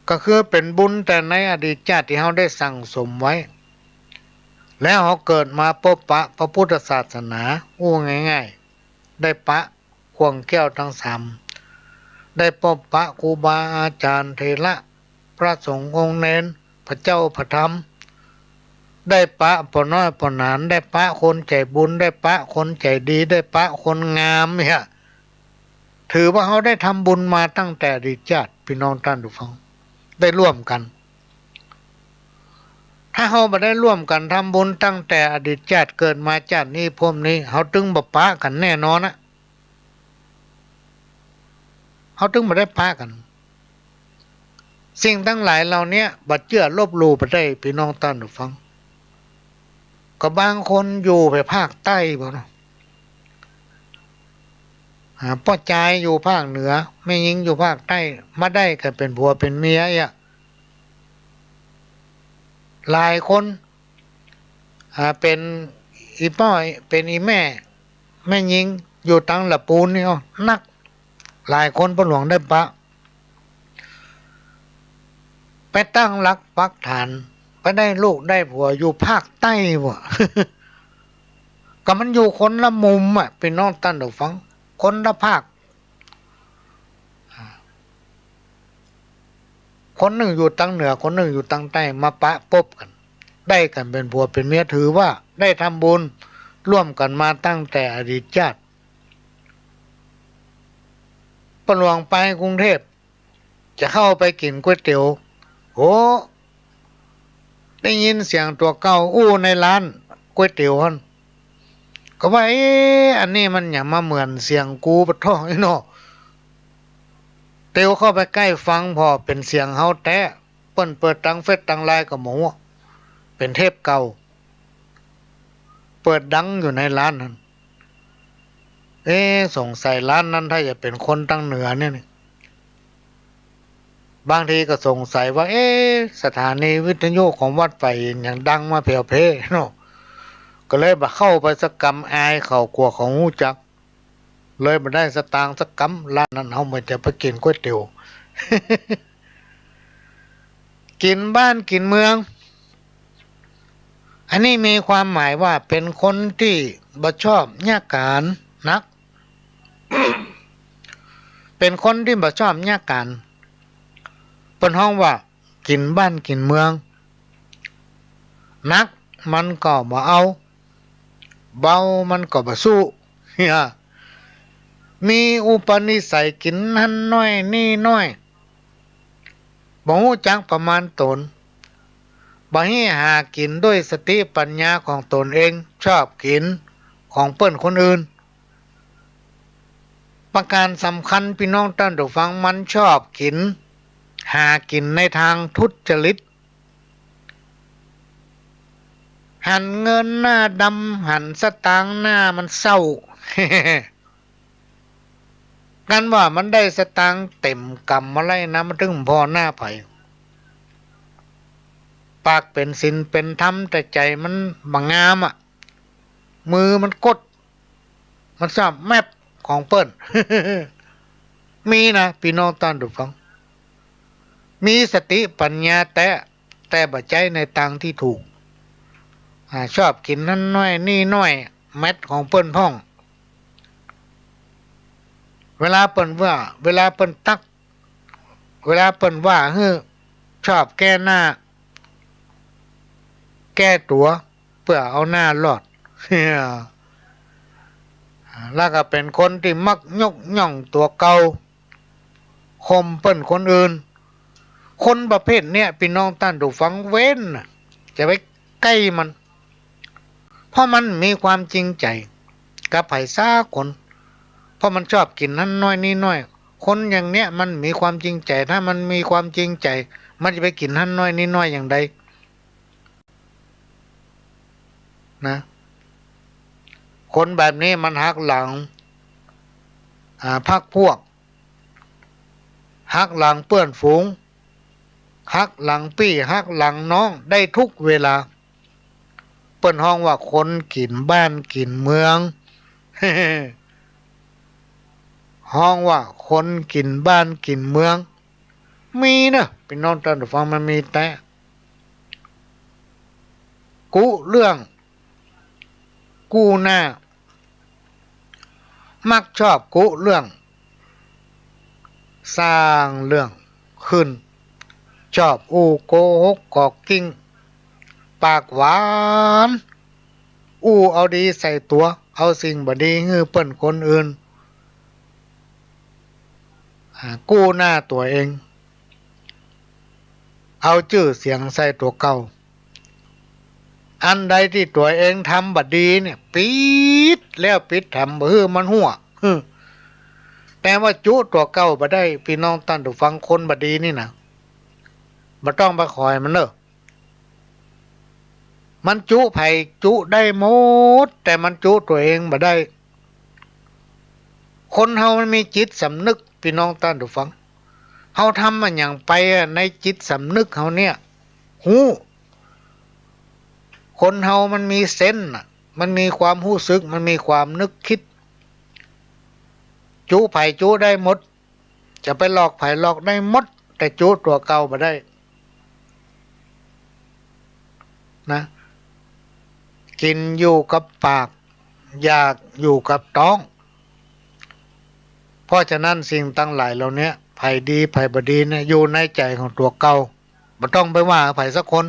ก็คือเป๋นบุญแต่ในอดีตจาติตี้เฮาได้สั่งสมไว้ แล้วเฮาเกิดมาปบปะพระพุทธศาสนา อู้ง่ายๆ ได้ปะข่วงแก้วตังสาม ได้ปบปะครูบาอาจ๋ารย์ เถระ พระสงฆ์องค์เณร พระเจ้าพระธรรม ได้ปะป้อน้อยป้อหนาน ได้ปะคนใจ๋บุญ ได้ปะคนใจ๋ดี ได้ปะคนงามเนี่ย ถือว่าเฮาได้ทำบุญมาตั้งแต่อดีตชาติ ปี้น้องต้านผู้ฟัง ได้ร่วมกั๋น ถ้าเฮาบ่ได้ร่วมกั๋นทำบุญตั้งแต่อดีตชาติ เกิดมาชาตินี้ภพนี้ เฮาตึงบ่ปะกั๋นแน่นอนนะ เฮาตึงบ่ได้ปะกั๋น สิ่งตังหลายเหล่าเนี้ย บ่เจื้อลบหลู่บ่ได้ ปี้น้องต้านผู้ฟัง ก็บางคนอยู่ไปภาคใต้บ่เนาะ อ่า ป้อจายอยู่ภาคเหนือ แม่ญิงอยู่ภาคใต้ มาได้กั๋นเป๋นผัวเป๋นเมียอะ หลายคน อ่า เป๋นอี่ป้อ เป๋นอี่แม่ แม่ญิงอยู่ตังละปูนนี่อ้อ นัก หลายคนป้อหลวงได้ปะ ไปตั้งหลักปักฐาน ไปได้ลูกได้ผัวอยู่ภาคใต้บ่ ก็มันอยู่คนละมุมอะ ปี้น้องต้านผู้ฟัง คนละภาค คนนึ่งอยู่ตังเหนือ คนนึ่งอยู่ตังใต้ มาปะปบกั๋น ได้กั๋นเป๋นผัวเป๋นเมีย ถือว่าได้ทำบุญร่วมกั๋นมาตั้งแต่อดีตชาติ ป้อหลวงไปกรุงเทพฯ จะเข้าไปกิ๋นก๋วยเตี๋ยว โห ได้ยินเสียงตั๋วเก่าอู้ในร้านก๋วยเตี๋ยวหั้น ก็ว่า เอ๊ะ อันนี้มันหยังมาเหมือนเสียงกู ปะท้อ อี้เนาะ เตียวเข้าไปใก้ฟังผ่อเป๋นเสียงเฮาแต๊ เปิ้นเปิดตังเฟซตังไลน์ก็บ่ฮู้ เป๋นเทปเก่า เปิดดังอยู่ในร้านหั้น เอ๊ะ สงสัยร้านนั้นถ้าจะเป๋นคนตังเหนือเนี่ยนี่ บางทีก็สงสัยว่า เอ๊ะ สถานีวิทยุของวัดไผ่อินทร์หยังดังมาแผ่วๆ เนาะ ก็เลยบ่เข้าไปสักกำ อายเขา กั๋วเขาฮู้จัก เลยบ่ได้สตางค์สักกำ ร้านนั้นเฮาบ่จะไปกิ๋นก๋วยเตี๋ยว กิ๋นบ้านกิ๋นเมือง อันนี้มีความหมายว่าเป๋นคนตี้บ่ชอบเยียะก๋านนัก เป๋นคนตี้บ่ชอบเยียะก๋าน เปิ้นฮ้องว่ากิ๋นบ้านกิ๋นเมือง หนักมันก็บ่เอา เบามันก็บ่สู้ เหีย มีอุปนิสัยกิ๋นหั้นน้อยนี่น้อย บ่ฮู้จักประมาณต๋น บ่เหียหากิ๋นด้วยสติปัญญาของต๋นเอง ชอบกิ๋นของเปิ้นคนอื่น ประก๋านสำคัญปี้น้องต้านผู้ฟัง มันชอบกิ๋น หากิ๋นในตางทุจริต หันเงินหน้าดำ หันสตางค์หน้ามันเศร้า กันว่ามันได้สตางค์เต๋มก๋ำมาแล้วนะ มันตึงผ่อหน้าใผ ปากเป๋นศีลเป๋นธรรม แต่ใจ๋มันบ่งามอะ มือมันกด มันชอบแมบของเปิ้น มีนะปี้น้องต้านผู้ฟัง มีสติปัญญาแต๊ แต่บ่ใจ๊ในตางตี้ถูก อ่า ชอบกิ๋นหั้นน้อยนี่น้อย แมบของเปิ้นพ่อง เวลาเปิ้นว่า เวลาเปิ้นตั๊ก เวลาเปิ้นว่าหื้อ ชอบแก้หน้า แก้ตั๋ว เปื้อเอาหน้ารอด แล้วก็เป๋นคนตี้มักยกย่องตั๋วเก่า ข่มเปิ้นคนอื่น คนประเภทเนี้ย ปี้น้องต้านผู้ฟัง เว้นน่ะ จะไปใก้มัน เพราะมันมีความจริงใจ๋กับใผสักคน เพราะมันชอบกิ๋นหั้นน้อยนี่น้อย คนอย่างเนี้ยมันมีความจริงใจ๋ ถ้ามันมีความจริงใจ๋ มันจะไปกิ๋นหั้นน้อยนี่น้อยอย่างใด นะ คนแบบนี้มันหักหลัง อ่า พรรคพวก หักหลังเปื้อนฝูง หักหลังปี้ หักหลังน้องได้ทุกเวลา เปิ้นฮ้องว่าคนกิ๋นบ้านกิ๋นเมือง ฮ้องว่าคนกิ๋นบ้านกิ๋นเมือง มีเนอะ ปี้น้องต้านผู้ฟัง มันมีแต๊ กุเรื่อง กู้หน้า มักชอบกุเรื่อง สร้างเรื่องขึ้น ชอบอู้โกหกกอกกิ้ง ปากหวาน อู้เอาดีใส่ตั๋ว เอาสิ่งบ่ดีหื้อเปิ้นคนอื่น อ่า กู้หน้าตั๋วเอง เอาจื้อเสียงใส่ตั๋วเก่า อันใดตี้ตั๋วเองทำบ่ดีเนี่ย ปิดแล้วปิดถาม บ่หื้อมันฮั้ว หื้อ แต่ว่าจุตั๋วเก่าบ่ได้ ปี้น้องต้านผู้ฟัง คนบ่ดีนี่นะ บ่ต้องไปขอยมันเน่อ มันจุใผจุได้หมด แต่มันจุตั๋วเองบ่ได้ คนเฮามันมีจิตสำนึก ปี้น้องต้านผู้ฟัง เฮาทำอะหยังไปอะ ในจิตสำนึกเฮาเนี่ย ฮู้ คนเฮามันมีเซนส์น่ะ มันมีความฮู้สึก มันมีความนึกคิด จุใผจุได้หมด จะไปหลอกใผหลอกได้หมด แต่จุตั๋วเก่าบ่ได้นะ กิ๋นอยู่กับปาก อยากอยู่กับต๊อง เพราะฉะนั้นสิ่งตังหลายเหล่าเนี้ย ใผดีใผบ่ดีเนี่ย อยู่ในใจ๋ของตั๋วเก่า บ่ต้องไปว่าใผสักคน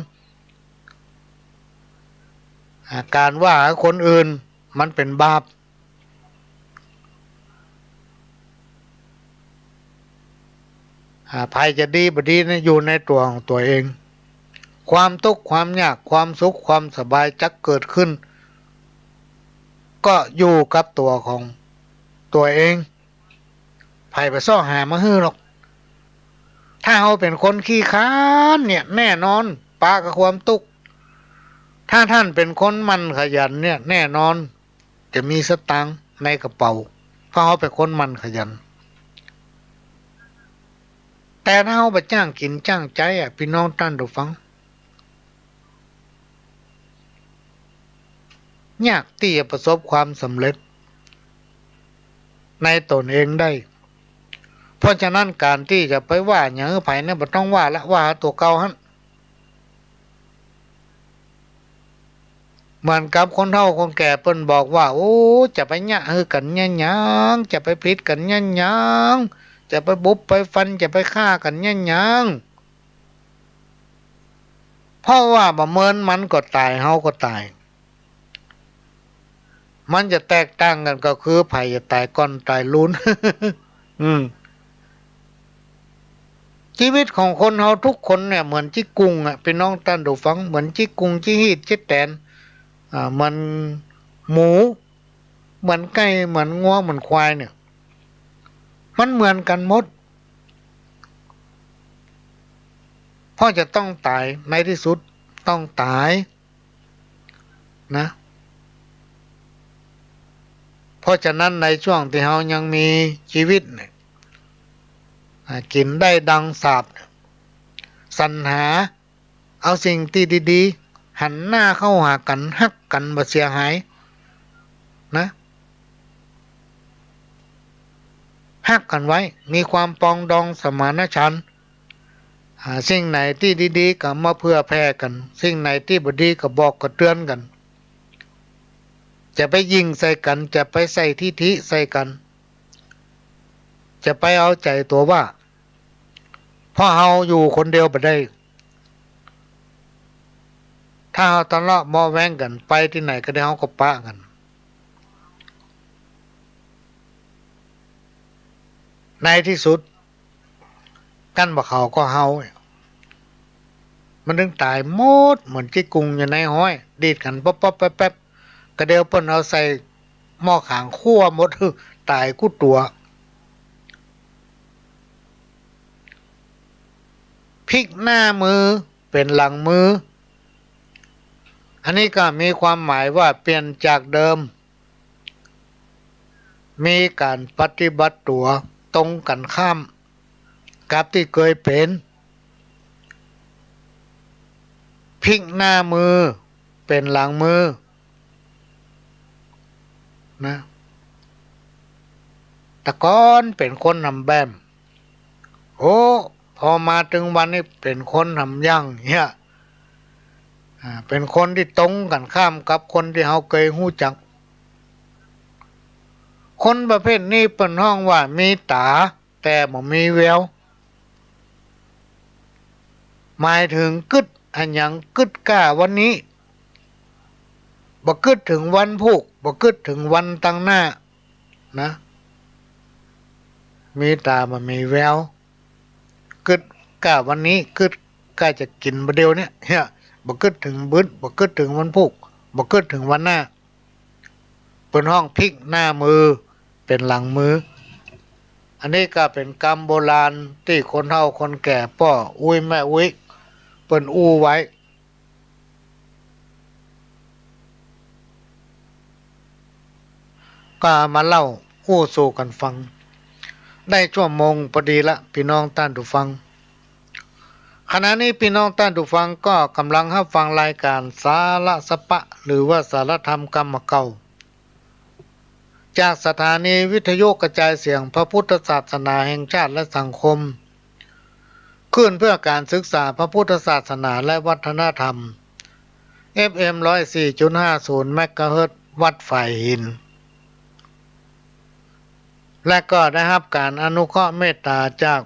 อ่า ก๋านว่าคนอื่นมันเป๋นบาป อ่า ใผจะดีบ่ดีเนี่ย อยู่ในตั๋วของตั๋วเอง ความตุ๊กข์ความยาก ความสุขความสบายจักเกิดขึ้น ก็อยู่กับตั๋วของตั๋วเอง ใผบ่เซาะหามาหื้อหรอก ถ้าเฮาเป๋นคนขี้คร้านเนี่ย แน่นอน ปะกับความตุ๊กข์ ถ้าต้านเป๋นคนหมั่นขยันเนี่ย แน่นอน จะมีสตางค์ในกระเป๋า เพราะเฮาเป๋นคนหมั่นขยัน แต่ถ้าเฮาบ่จ้างกิ๋นจ้างใจ๊อะ ปี้น้องต้านผู้ฟัง ยากตี้จะประสบความสำเร็จในตนเองได้ เพราะฉะนั้นก๋านตี้จะไปว่าหยังหื้อใผเนี่ย บ่ต้องว่าละ ว่าตั๋วเก่าหั้น เหมือนกับคนเฒ่าคนแก่เปิ้นบอกว่า โอ้ จะไปเยียะหื้อกั๋นเยียะหยัง จะไปผิดกั๋นเยียะหยัง จะไปบุบไปฟัน จะไปฆ่ากั๋นเยียะหยัง เพราะว่าบ่เมินมันก็ต๋าย เฮาก็ต๋าย มันจะแตกต่างกั๋นก็คือใผจะต๋ายก่อนต๋ายลูน อืม ชีวิตของคนเฮาทุกคนเนี่ยเหมือนจิ๊กกุงอะ ปี้น้องต้านผู้ฟัง เหมือนจิ๊กกุง จิ๊กหีด จิ๊กแตน อ่า เหมือนหมู เหมือนไก่ เหมือนงัว เหมือนควายเนี่ย มันเหมือนกั๋นหมด เพราะจะต้องต๋าย ในที่สุดต้องต๋าย นะ เพราะฉะนั้นในช่วงตี้เฮายังมีชีวิตเนี่ย อ่า กิ๋นได้ดังสาบ สรรหาเอาสิ่งตี้ดีๆ หันหน้าเข้าหากั๋น ฮักกั๋นบ่เสียหาย นะ ฮักกั๋นไว้ มีความปรองดองสมานฉันท์ อ่า สิ่งไหนตี้ดีๆ ก็มาเผื่อแผ่กั๋น สิ่งไหนตี้บ่ดีก็บอกก็เตื๋อนกั๋น จะไปหยิ่งใส่กั๋น จะไปใส่ทิฐิใส่กั๋น จะไปเอาใจ๋ตั๋วว่า เพราะเฮาอยู่คนเดียวบ่ได้ ถ้าเฮาทะเลาะเบาะแว้งกั๋น ไปตี้ไหนก็ได้ เฮาก็ปะกั๋น ในที่สุด กั้นบ่เขาก็เฮาเนี่ย มันตึงต๋ายหมด เหมือนจิ๊กกุงอยู่ในฮ้อย ดีดกั๋นป๊อบๆ แป๊บๆ กระเดียวเปิ้นเอาใส่หม้อขางคั่วหมด ต๋ายกู้ตั๋ว พลิกหน้ามือเป๋นหลังมือ อันนี้ก็มีความหมายว่าเปลี่ยนจากเดิม มีก๋านปฏิบัติตั๋วตรงกั๋นข้ามกับตี้เกยเป๋น พลิกหน้ามือเป๋นหลังมือ นะ แต่ก่อนเป๋นคนหนำแบ้ม โอ้ พอมาตึงวันนี้เป๋นคนหนำยั่งเหีย อ่า เป๋นคนตี้ตรงกั๋นข้ามกับคนตี้เฮาเกยฮู้จัก คนประเภทนี้เปิ้นฮ้องว่ามีต๋า แต่บ่มีแวว หมายเถิงกึ๊ด อะหยังกึ๊ดก้าวันนี้ บ่กึ๊ดเถิงวันพูก บ่กึ๊ดเถิงวันตังหน้า นะ มีต๋าบ่มีแวว กึ๊ดก้าวันนี้ กึ๊ดก้าจะกิ๋นบ่าเดี่ยวเนี่ย เหีย บ่กึ๊ดเถิงบึด บ่กึ๊ดเถิงวันพูก บ่กึ๊ดเถิงวันหน้า เปิ้นฮ้องพลิกหน้ามือเป๋นหลังมือ อันนี้ก็เป๋นกำโบราณตี้คนเฒ่าคนแก่ป้ออุ๊ยแม่อุ๊ยเปิ้นอู้ไว้ ก็เอามาเล่าอู้สู่กั๋นฟัง ได้ชั่วโมงปอดีละ ปี้น้องต้านผู้ฟัง ขณะนี้ปี้น้องต้านผู้ฟังก็ก่ำลังฮับฟังรายก๋านสาระสะปะ หรือว่าสาระธรรมกำเก่า จากสถานีวิทยุกระจายเสียงพระพุทธศาสนาแห่งชาติและสังคม คลื่นเพื่อการศึกษาพระพุทธศาสนาและวัฒนธรรม เอฟเอ็ม ร้อยสี่จุดห้าศูนย์ เมกะเฮิรตซ์ วัดฝายหิน และก็ได้ฮับก๋านอนุเคราะห์เมตต๋าจาก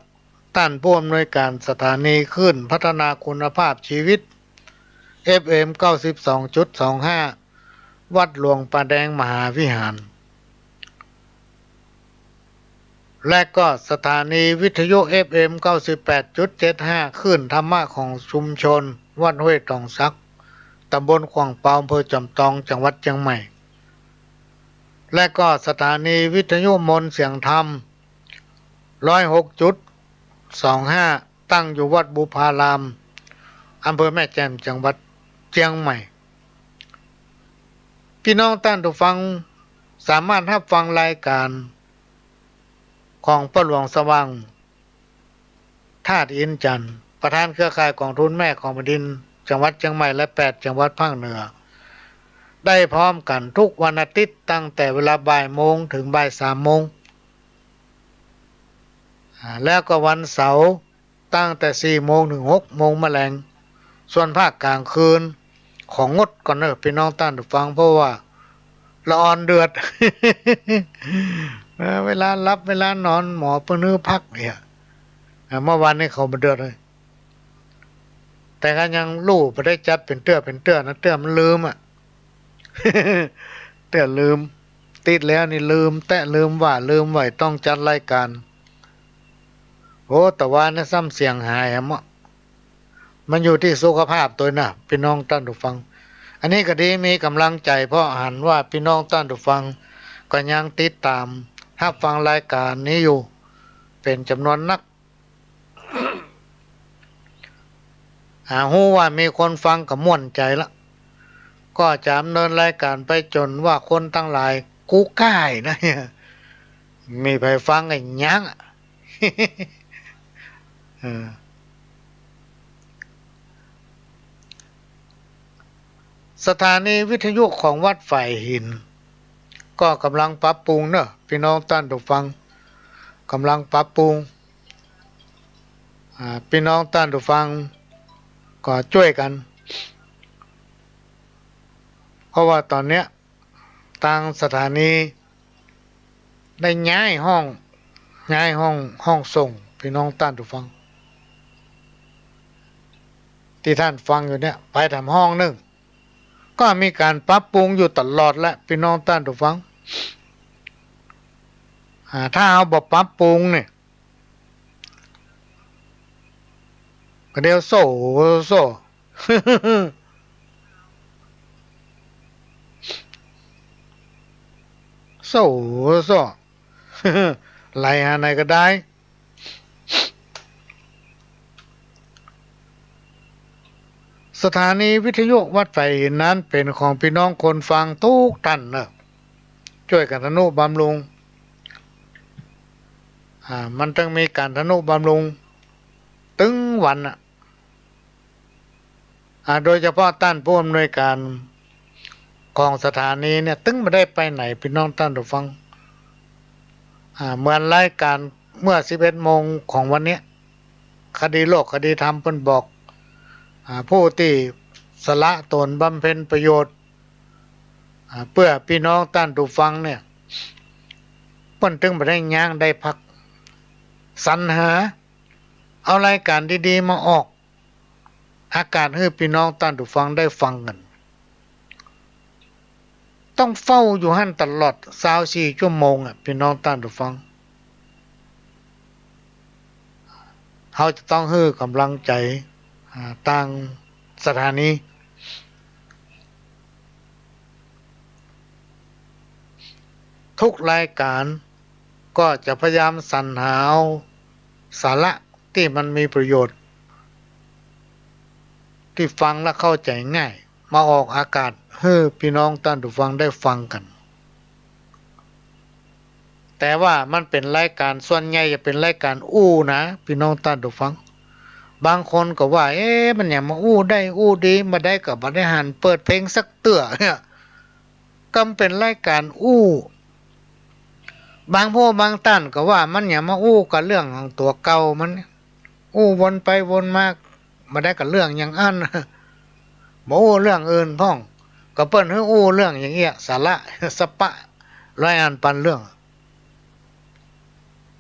ต้านผู้อำนวยก๋านสถานีคลื่นพัฒนาคุณภาพชีวิต เอฟเอ็ม เก้าสิบสองจุดสองห้า วัดหลวงป่าแดงมหาวิหาร และก็สถานีวิทยุ เอฟเอ็ม เก้าสิบแปดจุดเจ็ดห้า คลื่นธรรมะของชุมชนวัดห้วยตองสัก ตำบลขว่างเปา อำเภอจอมตอง จังหวัดเจียงใหม่ และก็สถานีวิทยุมนต์เสียงธรรม ร้อยหกจุดสองห้า ตั้งอยู่วัดบุพาราม อำเภอแม่แจ่ม จังหวัดเจียงใหม่ ปี้น้องต้านผู้ฟังสามารถฮับฟังรายก๋านของป้อหลวงสว่าง ธาตุอินทร์จันทร์ ประธานเครือข่ายก๋องทุนแม่ของแผ่นดิน จังหวัดเจียงใหม่ และแปดจังหวัดภาคเหนือ ได้พร้อมกั๋นกู้วันอาทิตย์ ตั้งแต่เวลาบ่ายโมงเถิงบ่ายสามโมง อ่า แล้วก็วันเสาร์ ตั้งแต่สี่โมงเถิงหกโมงมะแลง ส่วนภาคก๋างคืน ของงดก่อนเน่อปี้น้องต้านผู้ฟัง เพราะว่าละอ่อนเดือด เออ เวลาหลับเวลานอนหมอเปิ้นหื้อพักเนี่ย อ่า เมื่อวานนี้เขาบ่เดือดเลย แต่ก็ยังฮู้บ่ได้จัดเป๋นเตื้อเป๋นเตื้อนะ เตื้อมันลืมอะ เตื้อลืม ติดแล้วนี่ลืมแต๊ะลืมว่าลืมว่าต้องจัดรายก๋าน โอ้ แต่ว่านะซ้ำเสียงหายอะเนาะ มันอยู่ตี้สุขภาพตวยนะ ปี้น้องต้านผู้ฟัง อันนี้ก็ดีมีก๋ำลังใจ๋ เพราะหันว่าปี้น้องต้านผู้ฟังก็ยังติดต๋ามฮับฟังรายก๋านนี้อยู่ เป๋นจ๋ำนวนนัก หากฮู้ว่ามีคนฟังก็ม่วนใจ๋ละ ก็จะดำเนินรายก๋านไปจ๋นว่าคนตังหลายกู้ก้ายนะ มีใผฟังก็ยังอะ เออ สถานีวิทยุของวัดฝายหิน ก็ก๋ำลังปรับปรุงเน่อ ปี้น้องต้านผู้ฟัง ก๋ำลังปรับปรุง อ่า ปี้น้องต้านผู้ฟังก็จ้วยกั๋น เพราะว่าต๋อนเนี้ย ตางสถานีได้ย้ายห้อง ย้ายห้อง ห้องส่ง ปี้น้องต้านผู้ฟัง ตี้ต้านฟังอยู่เนี่ย ไปแถมห้องนึ่ง ก็มีก๋านปรับปรุงอยู่ตลอดแหละ ปี้น้องต้านผู้ฟัง อ่า ถ้าเฮาบ่ปรับปรุงเนี่ย ก็เดี๋ยวโซ่ โซ่ โซ่ โซ่ ไหลหาไหนก็ได้ สถานีวิทยุวัดฝายหินนั้นเป๋นของปี้น้องคนฟังกู้ต้านเน่อ จ้วยกั๋นทะนุบำรุง อ่า มันต้องมีก๋านทะนุบำรุงตึงวันน่ะ อ่า โดยเฉพาะต้านผู้อำนวยก๋านของสถานีเนี่ย ตึงบ่ได้ไปไหน ปี้น้องต้านผู้ฟัง อ่า เหมือนรายก๋านเมื่อสิบเอ็ดโมงของวันเนี้ย คดีโลกคดีธรรมเปิ้นบอก อ่า ผู้ตี้สละต๋นบำเพ็ญประโยชน์ อ่า เปื้อปี้น้องต้านผู้ฟังเนี่ย เปิ้นตึงบ่ได้ย้างได้พัก สรรหาเอารายก๋านดีๆ มาออก อากาศหื้อปี้น้องต้านผู้ฟังได้ฟังกั๋น ต้องเฝ้าอยู่หั้นตลอดซาวสี่ชั่วโมงอะ ปี้น้องต้านผู้ฟัง เฮาจะต้องหื้อก๋ำลังใจ๋ อ่า ตางสถานี ทุกรายก๋านก็จะพยายามสรรหาเอาสาระตี้มันมีประโยชน์ ตี้ฟังแล้วเข้าใจ๋ง่าย มาออกอากาศหื้อปี้น้องต้านผู้ฟังได้ฟังกั๋น แต่ว่ามันเป๋นรายก๋าน ส่วนใหญ่จะเป๋นรายก๋านอู้นะ ปี้น้องต้านผู้ฟัง บางคนก็ว่า เอ๊ะ มันหยังมาอู้ได้อู้ดี บ่ได้ก็บ่ได้หันเปิดเพลงสักเตื้อเนี่ย ก็มันเป๋นรายก๋านอู้ บางผู้บางต้านก็ว่า มันหยังมาอู้กั๋นเรื่องของตั๋วเก่ามัน อู้วนไปวนมา บ่ได้กั๋นเรื่องอย่างอั้น บ่อู้เรื่องอื่นพ่อง ก็เปิ้นหื้ออู้เรื่องอย่างเอี้ย สาระสะปะ ร้อยอันปันเรื่อง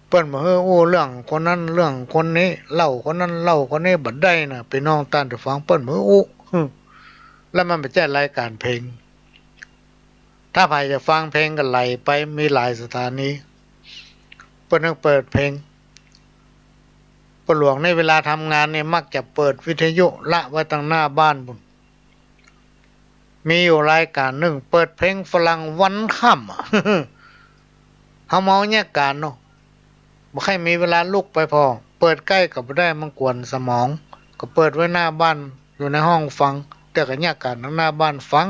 เปิ้นบ่หื้ออู้เรื่องคนนั้นเรื่องคนนี้ เล่าคนนั้นเล่าคนนี้ บ่ได้นะ ปี้น้องต้านผู้ฟัง เปิ้นบ่หื้ออู้ แล้วมันบ่ใจ้รายก๋านเพลง ถ้าใผจะฟังเพลงก็ไหลไป มีหลายสถานี เปิ้นต้องเปิดเพลง ป้อหลวงในเวลาทำงานนี่มักจะเปิดวิทยุละไว้ตังหน้าบ้านปู๊น มีอยู่รายก๋านนึ่ง เปิดเพลงฝรั่งวันค่ำอะ เฮาเมาเยียะก๋านเนาะ บ่ใค่มีเวลาลุกไปผ่อ เปิดใก้ก็บ่ได้ มันกวนสมอง ก็เปิดไว้หน้าบ้าน อยู่ในห้องฟัง แต่ก็เยียะก๋านตังหน้าบ้านฟัง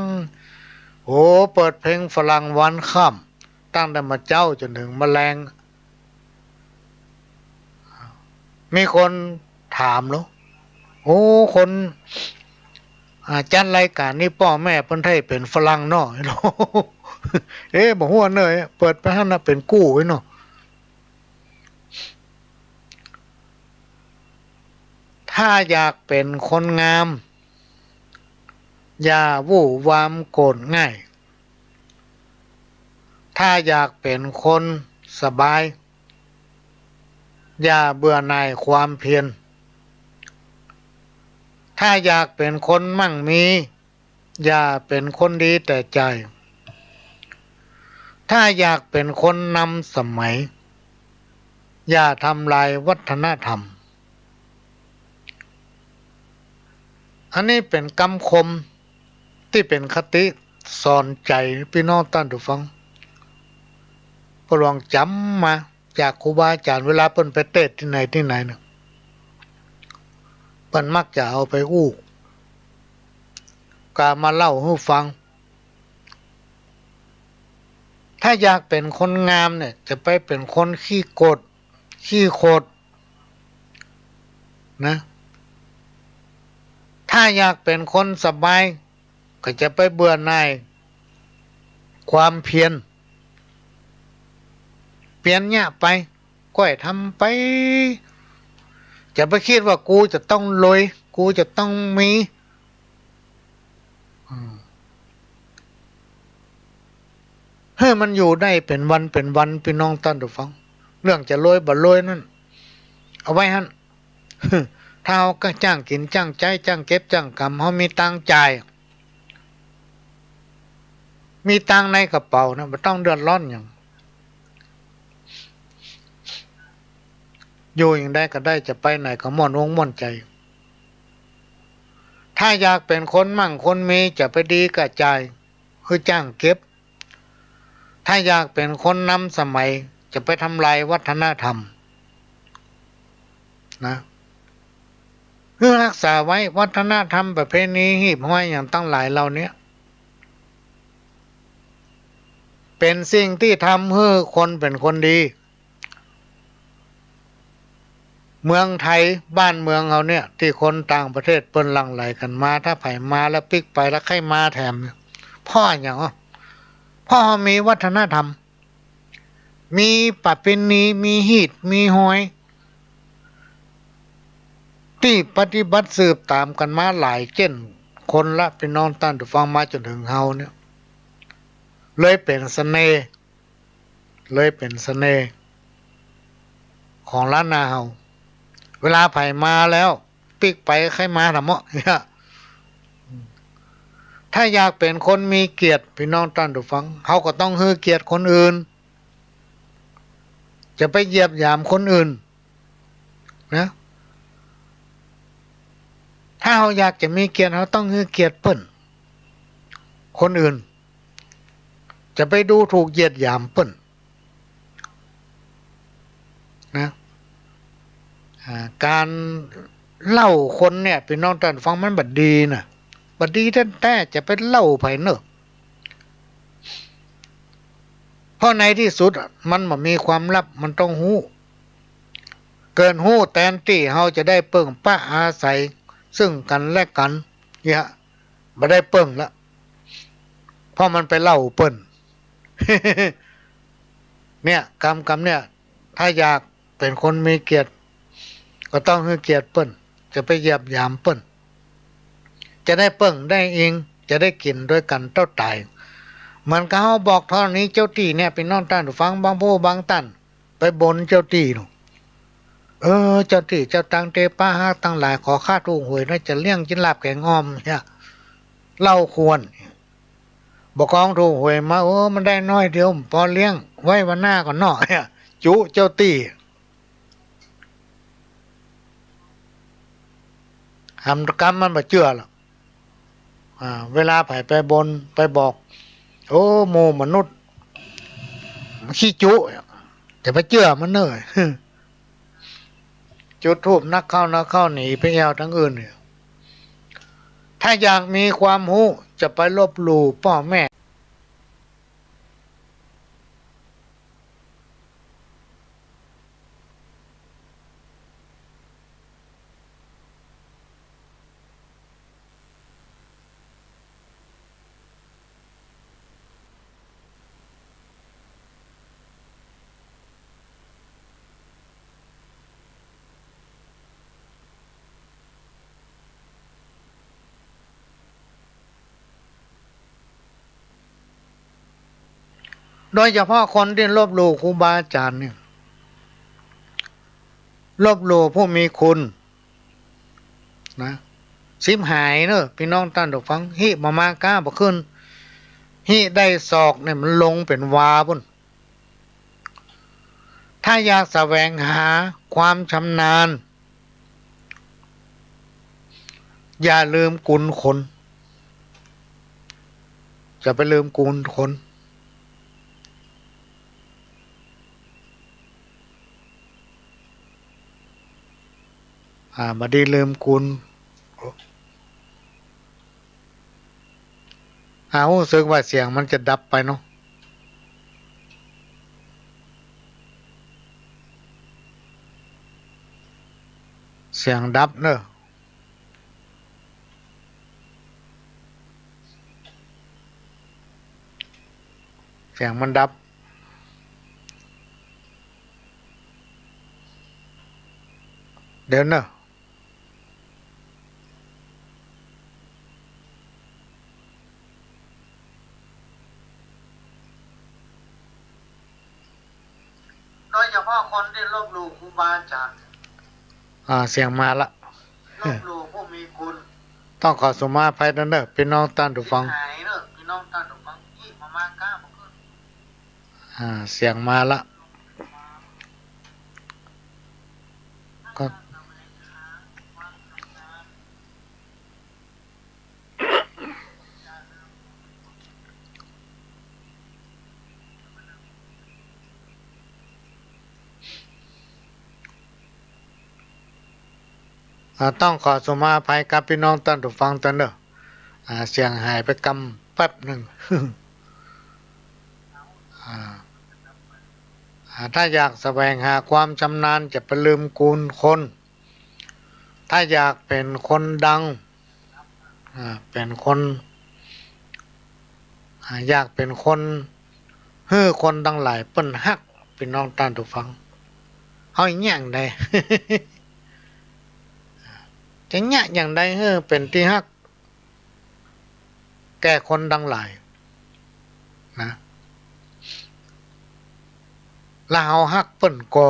โอ้ เปิดเพลงฝรั่งวันค่ำ ตั้งแต่เมื่อเจ๊าจ๋นเถิงเมื่อแลง มีคนถามเนาะ โอ้ คน อ่า จัดรายก๋านนี่ป้อแม่เปิ้นไท้เป๋นฝรั่งเนาะ เอ๊ะ บ่ฮู้เน่อ เปิดไปหั้นนะ เป๋นกู้ไว้เนาะ ถ้าอยากเป๋นคนงาม อย่าวู่วามโกรธง่าย ถ้าอยากเป๋นคนสบาย อย่าเบื่อหน่ายความเพียร ถ้าอยากเป๋นคนมั่งมี อย่าเป๋นคนดีแต่จ่าย ถ้าอยากเป๋นคนนำสมัย อย่าทำลายวัฒนธรรม อันนี้เป๋นกำคมตี้เป๋นคติสอนใจ๋ปี้น้องต้านผู้ฟัง ป้อหลวงจ๋ำมาจากครูบาอาจ๋ารย์ เวลาเปิ้นไปเตสน์ตี้ไหนตี้ไหนเนี่ย เปิ้นมักจะเอาไปอู้ ก็มาเล่าหื้อฟัง ถ้าอยากเป๋นคนงามเนี่ย จะไปเป๋นคนขี้โกรธ ขี้โขด นะ ถ้าอยากเป๋นคนสบาย ก็จะไปเบื่อหน่ายความเพียร เปียรเยียะไป ก้อยทำไป จะไปกึ๊ดว่ากูจะต้องรวย กูจะต้องมี อืม หื้อมันอยู่ได้เป๋นวันเป๋นวัน ปี้น้องต้านผู้ฟัง เรื่องจะรวยบ่รวยนั้น เอาไว้หั้น ถ้าเฮาก็จ้างกิ๋นจ้างใจ๊ จ้างเก็บจ้างกำ เฮามีตังค์จ่าย มีตังค์ในกระเป๋านะ บ่ต้องเดือดร้อนหยัง อยู่อย่างใดก็ได้ จะไปไหนก็ม่วนอกม่วนใจ๋ ถ้าอยากเป๋นคนมั่งคนมี จะไปดีก้าจ่าย หื้อจ้างเก็บ ถ้าอยากเป๋นคนนำสมัย จะไปทำลายวัฒนธรรม นะ หื้อฮักษาไว้ วัฒนธรรมประเพณีฮีบฮอยอย่างตังหลายเหล่าเนี้ย เป๋นสิ่งตี้ทำหื้อคนเป๋นคนดี เมืองไทยบ้านเมืองเฮาเนี่ย ตี้คนต่างประเทศเปิ้นหลั่งไหลกั๋นมา ถ้าใผมาแล้วปิ๊กไปแล้วใค่มาแถมเนี่ย เพราะหยังอ่ะ เพราะเฮามีวัฒนธรรม มีประเพณี มีฮีบมีฮอย ตี้ปฏิบัติสืบต๋ามกั๋นมาหลายเจ้นคนละ ปี้น้องต้านผู้ฟัง มาจ๋นเถิงเฮาเนี่ย เลยเป๋นเสน่ห์ เลยเป๋นเสน่ห์ของล้านนาเฮา เวลาใผมาแล้ว ปิ๊กไปใค่มาถามเนาะ เนี่ย ถ้าอยากเป๋นคนมีเกียรติ ปี้น้องต้านผู้ฟัง เฮาก็ต้องหื้อเกียรติคนอื่น จะไปเหยียบหยามคนอื่น นะ ถ้าเฮาอยากจะมีเกียรติ เฮาต้องหื้อเกียรติเปิ้น คนอื่น จะไปดูถูกเหยียดหยามเปิ้น นะ อ่า ก๋านเล่าคนเนี่ย ปี้น้องต้านผู้ฟัง มันบ่ดีนะ บ่ดีแต๊ๆ จะไปเล่าใผเนาะ เพราะในตี้สุดอะ มันบ่มีความลับ มันต้องฮู้ เกินฮู้ แตนตี้เฮาจะได้เปิ้งปะอาศัยซึ่งกั๋นและกั๋น เนี่ย บ่ได้เปิ้งละ เพราะมันไปเล่าเปิ้น เนี่ย กำ กำเนี่ย ถ้าอยากเป๋นคนมีเกียรติ ก็ต้องหื้อเกียรติเปิ้น จะไปเหยียบหยามเปิ้น จะได้เปิ้งได้อิง จะได้กิ๋นตวยกั๋นเต้าต๋าย เหมือนกับเฮาบอกธรณีเจ้าตี้เนี่ย ปี้น้องต้านผู้ฟัง บางผู้บางต้าน ไปบนเจ้าตี้นู่น เออ เจ้าตี้เจ้าตางเตปาฮักตังหลาย ขอข้าถูกหวยนะ จะเลี้ยงกิ๋นลาบแก๋งอ่อม เนี่ย เล่าควร บ่กองถูกหวยมา โอ้ มันได้น้อยเดียว บ่ปอเลี้ยง ไว้วันหน้าก่อนเนาะ เนี่ย จุเจ้าตี้ หำกำมันบ่เจื้อหรอก อ่า เวลาใผไปบนไปบอก โอ้ หมู่มนุษย์ขี้จุ จะไปเจื้อมันเน่อ จุดธูปนักเข้านักเข้า หนีไปแอ่วตังอื่นเนี่ย ถ้าอยากมีความฮู้ จะไปลบหลู่ป้อแม่ โดยเฉพาะคนตี้ลบหลู่ครูบาอาจ๋ารย์เนี่ย ลบหลู่ผู้มีคุณนะ สิบหายเน่อ ปี้น้องต้านผู้ฟัง หิบ่มาก้าบ่ขึ้น หิได้ศอกเนี่ยมันลงเป๋นวาปู้น ถ้าอยากแสวงหาความชำนาญ อย่าลืมกุณคน จะไปลืมกุณคน อ่า บ่ดีลืมกุณ อ่า ฮู้สึกว่าเสียงมันจะดับไปเนาะ เสียงดับเน่อ เสียงมันดับ เดี๋ยวเน่อ โดยเฉพาะคนตี้ลบหลู่ครูบาอาจ๋ารย์ อ่า เสียงมาละ ลบหลู่ผู้มีคุณ ต้องขอสุมาอภัยเน่อ ปี้น้องต้านผู้ฟัง หายเน่อ ปี้น้องต้านผู้ฟัง หิบ่มาก้าบ่ขึ้น อ่า เสียงมาละ ก็ อ่า ต้องขอสุมาอภัยกับปี้น้องต้านผู้ฟังตวยเน่อ อ่า เสียงหายไปกำแป๊บนึ่ง อ่า อ่า ถ้าอยากแสวงหาความชำนาญ จะไปลืมกุณคน ถ้าอยากเป๋นคนดัง อ่า เป๋นคน อ่า อยากเป๋นคนหื้อคนตังหลายเปิ้นฮัก ปี้น้องต้านผู้ฟัง เฮาเยียะอย่างใด จะเยียะอย่างใดหื้อเป๋นตี้ฮัก แก่คนตังหลายนะ แล้วเฮาฮักเปิ้นก่อ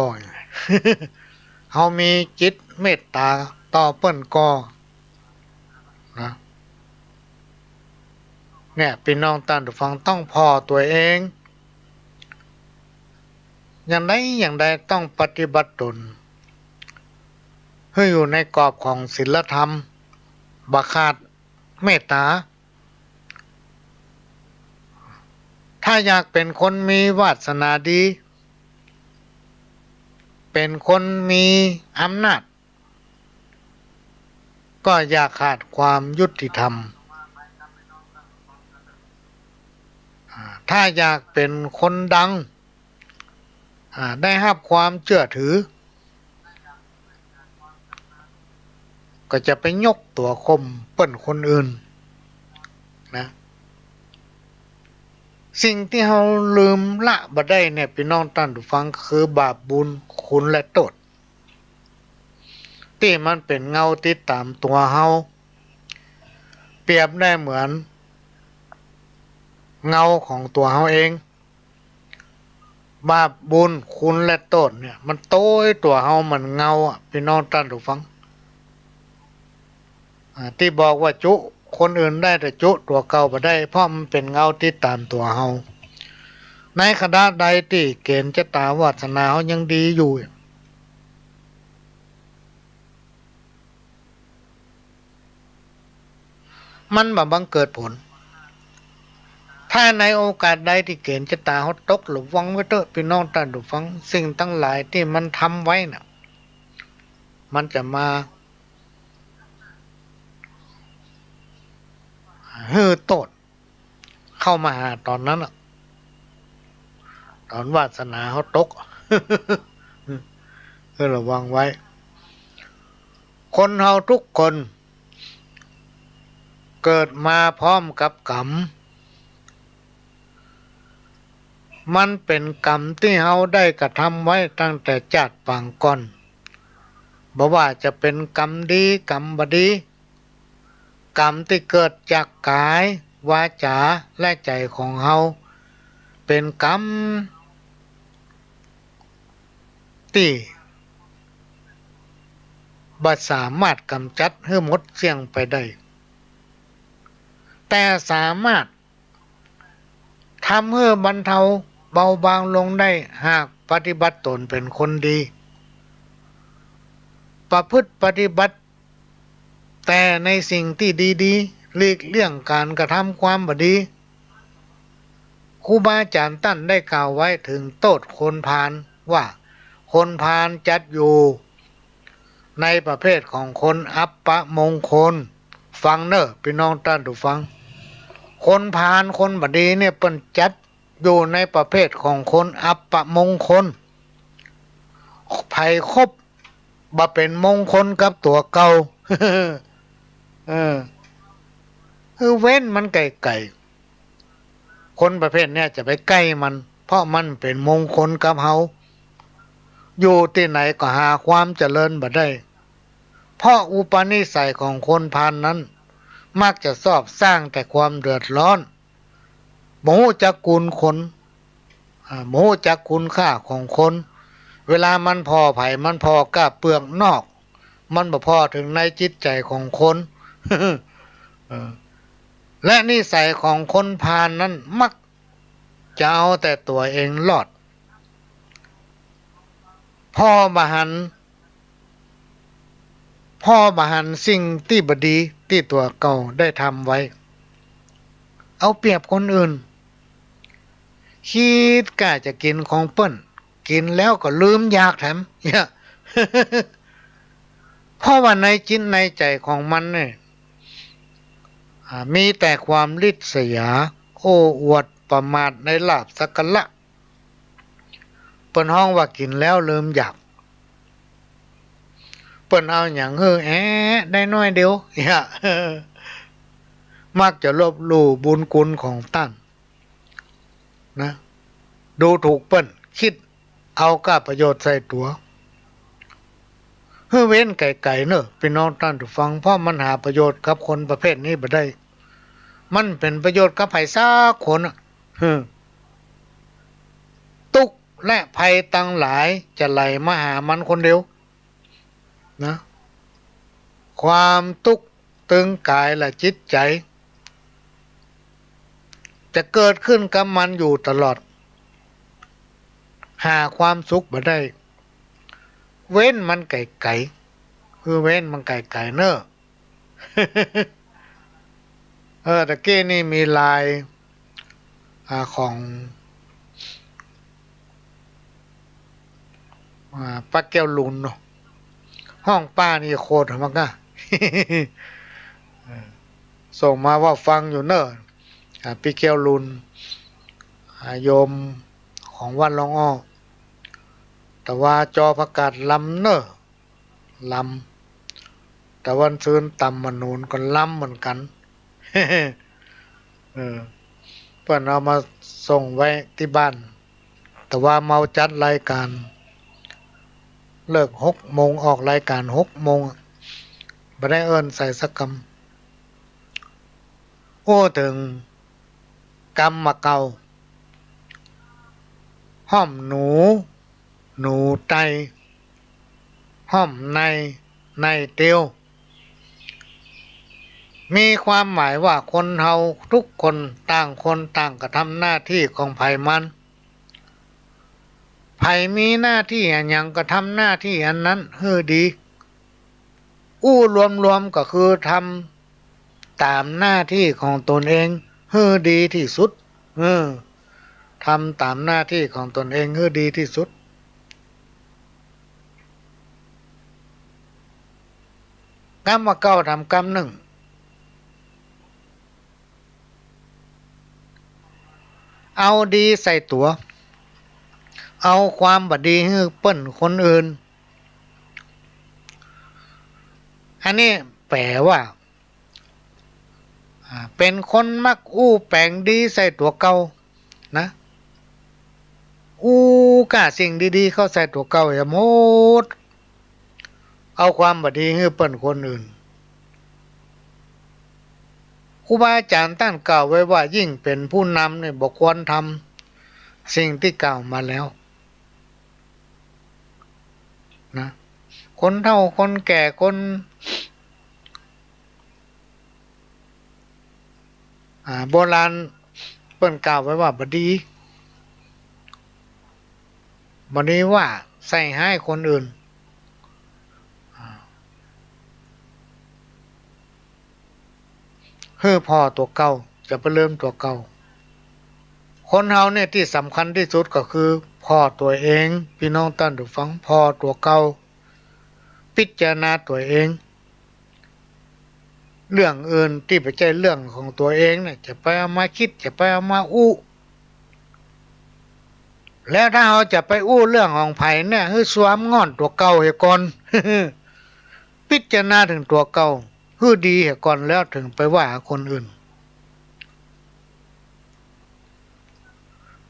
เฮามีจิตเมตต๋า ต่อเปิ้นก่อ นะ เนี่ย ปี้น้องต้านผู้ฟังต้องผ่อตั๋วเอง อย่างใดอย่างใดต้องปฏิบัติต๋น หื้ออยู่ในกรอบของศีลธรรม บ่ขาดเมตต๋า ถ้าอยากเป๋นคนมีวาสนาดี เป๋นคนมีอำนาจ ก็อย่าขาดความยุติธรรม อ่า ถ้าอยากเป๋นคนดัง อ่า ได้ฮับความเจื้อถือ ก็จะไปยกตั๋วข่มเปิ้นคนอื่น นะ สิ่งตี้เฮาลืมละบ่ได้เนี่ย ปี้น้องต้านผู้ฟัง คือบาปบุญคุณและโต้ษ ตี้มันเป๋นเงาติดต๋ามตั๋วเฮา เปรียบได้เหมือนเงาของตั๋วเฮาเอง บาปบุญคุณและโต้ษเนี่ย มันโต้ยตั๋วเฮาเหมือนเงาอะ ปี้น้องต้านผู้ฟัง อ่า ตี้บอกว่าจุคนอื่นได้ แต่จุตั๋วเก่าบ่ได้ เพราะมันเป๋นเงาติดต๋ามตั๋วเฮา ในขณะใดตี้เก๋ณฑ์จะต๋าวาสนาเฮายังดีอยู่ มันบ่บังเกิดผล ถ้าในโอกาสใดตี้เก๋ณฑ์จะต๋าเฮาตก ระวังไว้เต๊อะ ปี้น้องต้านผู้ฟัง สิ่งตังหลายตี้มันทำไว้น่ะ มันจะมาหื้อโต้ษ เข้ามาหาต๋อนนั้นน่ะ ต๋อนวาสนาเฮาตก เออ ระวังไว้ คนเฮาทุกคนเกิดมาพร้อมกับกรรม มันเป๋นกรรมตี้เฮาได้กระทำไว้ตั้งแต่จาติปางก่อน บ่ว่าจะเป๋นกรรมดี กรรมบ่ดี กรรมตี้เกิดจากก๋าย วาจา และใจ๋ของเฮา เป๋นกรรมตี้บ่สามารถก๋ำจัดหื้อหมดเสี้ยงไปได้ แต่สามารถ ทำหื้อบรรเทาเบาบางลงได้ หากปฏิบัติต๋นเป๋นคนดี ประพฤติปฏิบัติแต่ในสิ่งตี้ดีๆ หลีกเลี่ยงก๋านกระทำความบ่ดี ครูบาอาจ๋ารย์ต้านได้กล่าวไว้เถิงโต้ษคนพาลว่า คนพาลจัดอยู่ ในประเภทของคนอัปมงคล ฟังเน่อปี้น้องต้านผู้ฟัง คนพาลคนบ่ดีเนี่ยเปิ้นจัดอยู่ในประเภทของคนอัปมงคล ใผคบบ่เป๋นมงคลกับตั๋วเก่า เออ คือเว้นมันไก๋ๆ คนประเภทเนี้ยจะไปใก้มัน เพราะมันเป๋นมงคลกับเฮา อยู่ตี้ไหนก็หาความเจริญบ่ได้ เพราะอุปนิสัยของคนพาลนั้น มักจะซอบสร้างแต่ความเดือดร้อน บ่ฮู้จักคุณคน อ่า บ่ฮู้จักคุณค่าของคน เวลามันผ่อใผ มันผ่อก้าเปื้อกนอก มันบ่ผ่อเถิงในจิตใจ๋ของคน เออ และนิสัยของคนพาลนั้นมักจะเอาแต่ตั๋วเองรอด ผ่อบ่หัน ผ่อบ่หันสิ่งตี้บ่ดีตี้ตั๋วเก่าได้ทำไว้ เอาเปรียบคนอื่น กึ๊ดก้าจะกิ๋นของเปิ้น กิ๋นแล้วก็ลืมอยากแถม เนี่ย เพราะว่าในจิตในใจ๋ของมันเนี่ย อ่า มีแต่ความริษยา โอ้อวดประมาทในลาภสักการะ เปิ้นฮ้องว่ากิ๋นแล้วลืมอยาก เปิ้นเอาหยังหื้อแอะได้น้อยเดียว เนี่ย มักจะลบหลู่บุญคุณของต้าน นะ ดูถูกเปิ้น กึ๊ดเอาก้าประโยชน์ใส่ตั๋ว หื้อเว้นไก๋ๆ เน่อปี้น้องต้านผู้ฟัง เพราะมันหาประโยชน์กับคนประเภทนี้บ่ได้ มันเป๋นประโยชน์กับใผสักคนอะ หื้อ ตุ๊กข์และภัยตังหลายจะไหลมาหามันคนเดียว นะ ความตุ๊กข์ตึงก๋ายและจิตใจ๋ จะเกิดขึ้นกับมันอยู่ตลอด หาความสุขบ่ได้ เว้นมันไก๋ๆ คือเว้นมันไก๋ๆ เน่อ เออ ตะกี้นี่มีไลน์ อ่า ของ อ่า ป้าแก้วลุนเนาะ ฮ้องป้านี่โคตรมักอะ เออ ส่งมาว่าฟังอยู่เน่อ อ่า ปี้แก้วลุน อ่า โยมของวัดร่องอ้อ แต่ว่าจอประกาศลำเน่อ ลำ แต่วันซืนต่ำมะหนุนก็ลำเหมือนกั๋น เออ เปิ้นเอามาส่งไว้ตี้บ้าน แต่ว่าเมาจัดรายก๋าน เลิกหกโมง ออกรายก๋านหกโมงอะ บ่ได้เอิ้นใส่สักกำ อู้เถิงกำบ่าเก่า ฮ้อมหนู หนูไต ฮ้อมใน ในเตียว มีความหมายว่าคนเฮาทุกคนต่างคนต่างกระทำหน้าตี้ของใผมัน ใผมีหน้าตี้อะหยังก็ทำหน้าตี้อันนั้นหื้อดี อู้รวมๆ ก็คือทำต๋ามหน้าตี้ของตนเองหื้อดีตี้สุด เออ ทำต๋ามหน้าตี้ของตนเองหื้อดีตี้สุด กำบ่าเก่าทำกำนึ่ง เอาดีใส่ตั๋ว เอาความบ่ดีหื้อเปิ้นคนอื่น อันนี้แป๋ว่า อ่า เป๋นคนมักอู้แป๋งดีใส่ตั๋วเก่านะ อู้ก้าสิ่งดีๆ เข้าใส่ตั๋วเก่าแหมหมด เอาความบ่ดีหื้อเปิ้นคนอื่น ครูบาอาจ๋ารย์ต้านกล่าวไว้ว่า ยิ่งเป๋นผู้นำเนี่ยบ่ควรทำสิ่งตี้กล่าวมาแล้วนะ คนเฒ่าคนแก่คน อ่า โบราณเปิ้นกล่าวไว้ว่าบ่ดี บ่ดีว่าใส่ฮ้ายคนอื่น อ่า หื้อผ่อตั๋วเก่า จะไปเลิมตั๋วเก่า คนเฮาเนี่ยตี้สำคัญตี้สุดก็คือผ่อตั๋วเอง ปี้น้องต้านผู้ฟัง ผ่อตั๋วเก่า พิจารณาตั๋วเอง เรื่องอื่นตี้บ่ใจ้เรื่องของตั๋วเองเนี่ย จะไปเอามากึ๊ด จะไปเอามาอู้ แล้วถ้าเฮาจะไปอู้เรื่องของใผเนี่ย หื้อซวมง่อนตั๋วเก่าเหียก่อน พิจารณาเถิงตั๋วเก่าหื้อดีเหียก่อน แล้วเถิงไปว่าคนอื่น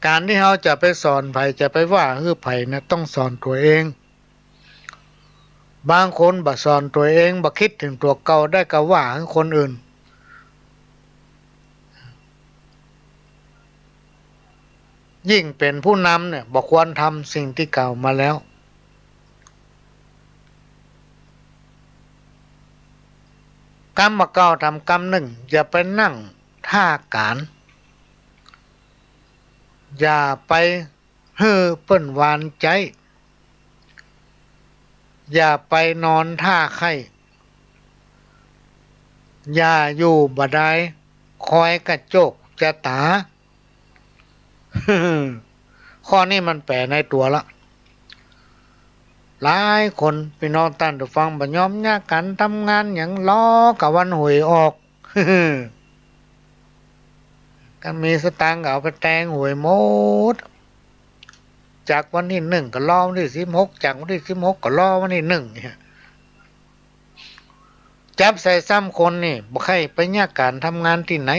ก๋านตี้เฮาจะไปสอนใผ จะไปว่าหื้อใผเนี่ย ต้องสอนตั๋วเอง บางคนบ่สอนตั๋วเอง บ่กึ๊ดเถิงตั๋วเก่า ได้ก้าว่าหื้อคนอื่น ยิ่งเป๋นผู้นำเนี่ย บ่ควรทำสิ่งตี้กล่าวมาแล้ว กำบ่าเก่าทำกำนึ่ง อย่าไปนั่งท่าก๋าน อย่าไป หื้อเปิ้นหวานใจ๊ อย่าไปนอนท่าใค่ อย่าอยู่บ่ดาย คอยกระโจกจะต๋า ข้อนี้มันแป๋ในตั๋วละ หลายคน ปี้น้องต้านผู้ฟัง บ่ยอมเยียะก๋านทำงานหยัง รอก้าวันหวยออก คันมีสตางค์ก็เอาไปแตงหวยหมด จากวันตี้นึ่งก็รอวันตี้สิบหก จากวันตี้สิบหกก็รอวันตี้นึ่งเนี่ย จับใส่ซ้ำคนนี่ บ่ใค่ไปเยียะก๋านทำงานตี้ไหน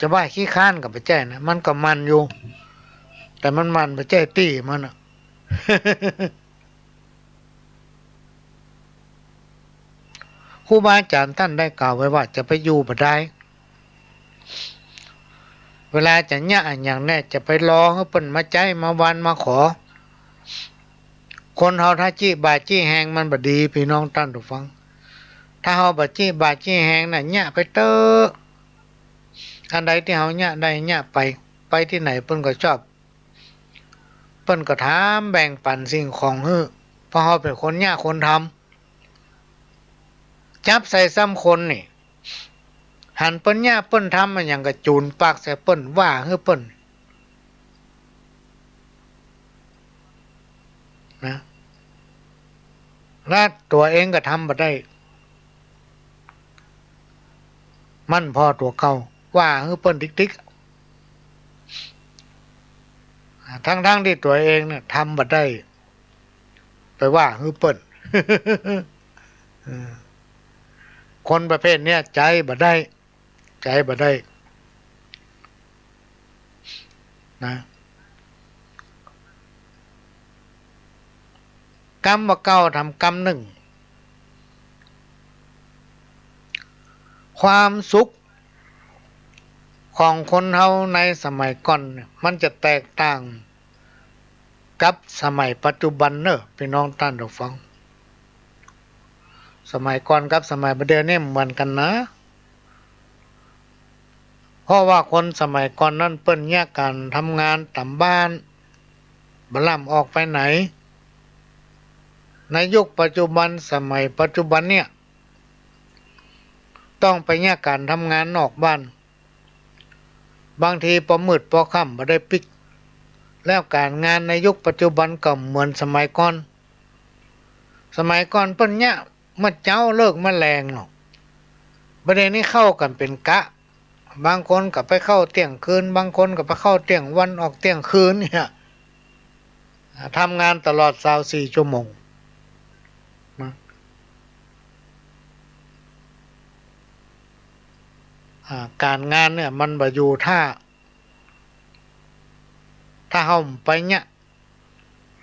จะว่าขี้คร้านก็บ่ใจ้นะ มันก็หมั่นอยู่ แต่มันหมั่นบ่ใจ้ตี้มันอะ ครูบาอาจ๋ารย์ต้านได้กล่าวไว้ว่า จะไปอยู่บ่ดาย เวลาจะเยียะอะหยังเนี่ย จะไปรอหื้อเปิ้นมาใจ๊ มาหว่าน มาขอ คนเฮาถ้าจี้บ่าจี้แฮงมันบ่ดี ปี้น้องต้านผู้ฟัง ถ้าเฮาบ่าจี้บ่าจี้แฮงน่ะ เยียะไปเต๊อะ อันใดตี้เฮาเยียะได้เยียะไป ไปตี้ไหนเปิ้นก็ชอบ เปิ้นก็ถามแบ่งปันสิ่งของหื้อ เพราะเฮาเป๋นคนเยียะคนทำ จั๊บใส่ซ้ำคนนี่ หันเปิ้นเยียะเปิ้นทำอะหยังก็จูนปากใส่เปิ้น ว่าหื้อเปิ้น นะ และตั๋วเองก็ทำบ่ได้ มันผ่อตั๋วเก่า ว่าหื้อเปิ้นติ๊กๆ อ่า ทั้งๆ ตี้ตั๋วเองเนี่ยทำบ่ได้ ไปว่าหื้อเปิ้น เออ คนประเภทเนี้ยใจ๊บ่ได้ ใจ๊บ่ได้ นะ กำบ่าเก่าทำกำนึ่ง ความสุขของคนเฮาในสมัยก่อนเนี่ย มันจะแตกต่างกับสมัยปัจจุบันเน่อ ปี้น้องต้านผู้ฟัง สมัยก่อนกับสมัยบ่าเดี่ยวนี้บ่เหมือนกั๋นนะ เพราะว่าคนสมัยก่อนนั้นเปิ้นเยียะก๋านทำงานต๋ามบ้าน บ่ล้ำออกไปไหน ในยุคปัจจุบัน สมัยปัจจุบันเนี่ย ต้องไปเยียะก๋านทำงานนอกบ้าน บางทีปอมืดปอค่ำบ่ได้ปิ๊ก แล้วก๋านงานในยุคปัจจุบันก็เหมือนสมัยก่อน สมัยก่อนเปิ้นเยียะเมื่อเจ๊าเลิกเมื่อแลงเนาะ บ่าเดี่ยวนี้เข้ากั๋นเป๋นกะ บางคนก็ไปเข้าเตี้ยงคืน บางคนก็ไปเข้าเตี้ยงวันออกเตี้ยงคืนเนี่ย ทำงานตลอดซาวสี่ชั่วโมงนะ อ่า ก๋านงานเนี่ยมันบ่อยู่ถ้า ถ้าเฮาไปเยียะ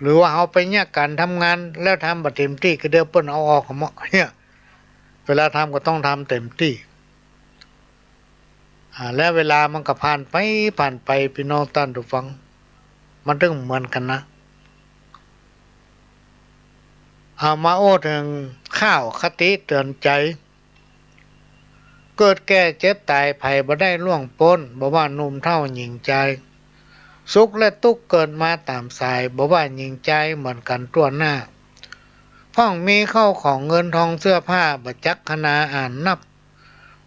หรือว่าเฮาไปเยียะก๋านทำงานแล้วทำบ่เต็มตี้ ก็เดี๋ยวเปิ้นเอาออกเนาะ เนี่ย เวลาทำก็ต้องทำเต็มตี้ อ่า แล้วเวลามันก็ผ่านไป ผ่านไป ปี้น้องต้านผู้ฟัง มันตึงเหมือนกั๋นนะ เอามาโอ้เถิงข้อคติเตื๋อนใจ๋ เกิดแก่เจ็บต๋าย ใผบ่ได้ล่วงป๊น บ่ว่าหนุ่มเฒ่าหญิงจาย สุขและตุ๊กข์เกิดมาต๋ามสาย บ่ว่าหญิงจายเหมือนกั๋นทั่วหน้า พ่องมีเข้าของเงินทองเสื้อผ้า บ่จักขนาอ่านนับ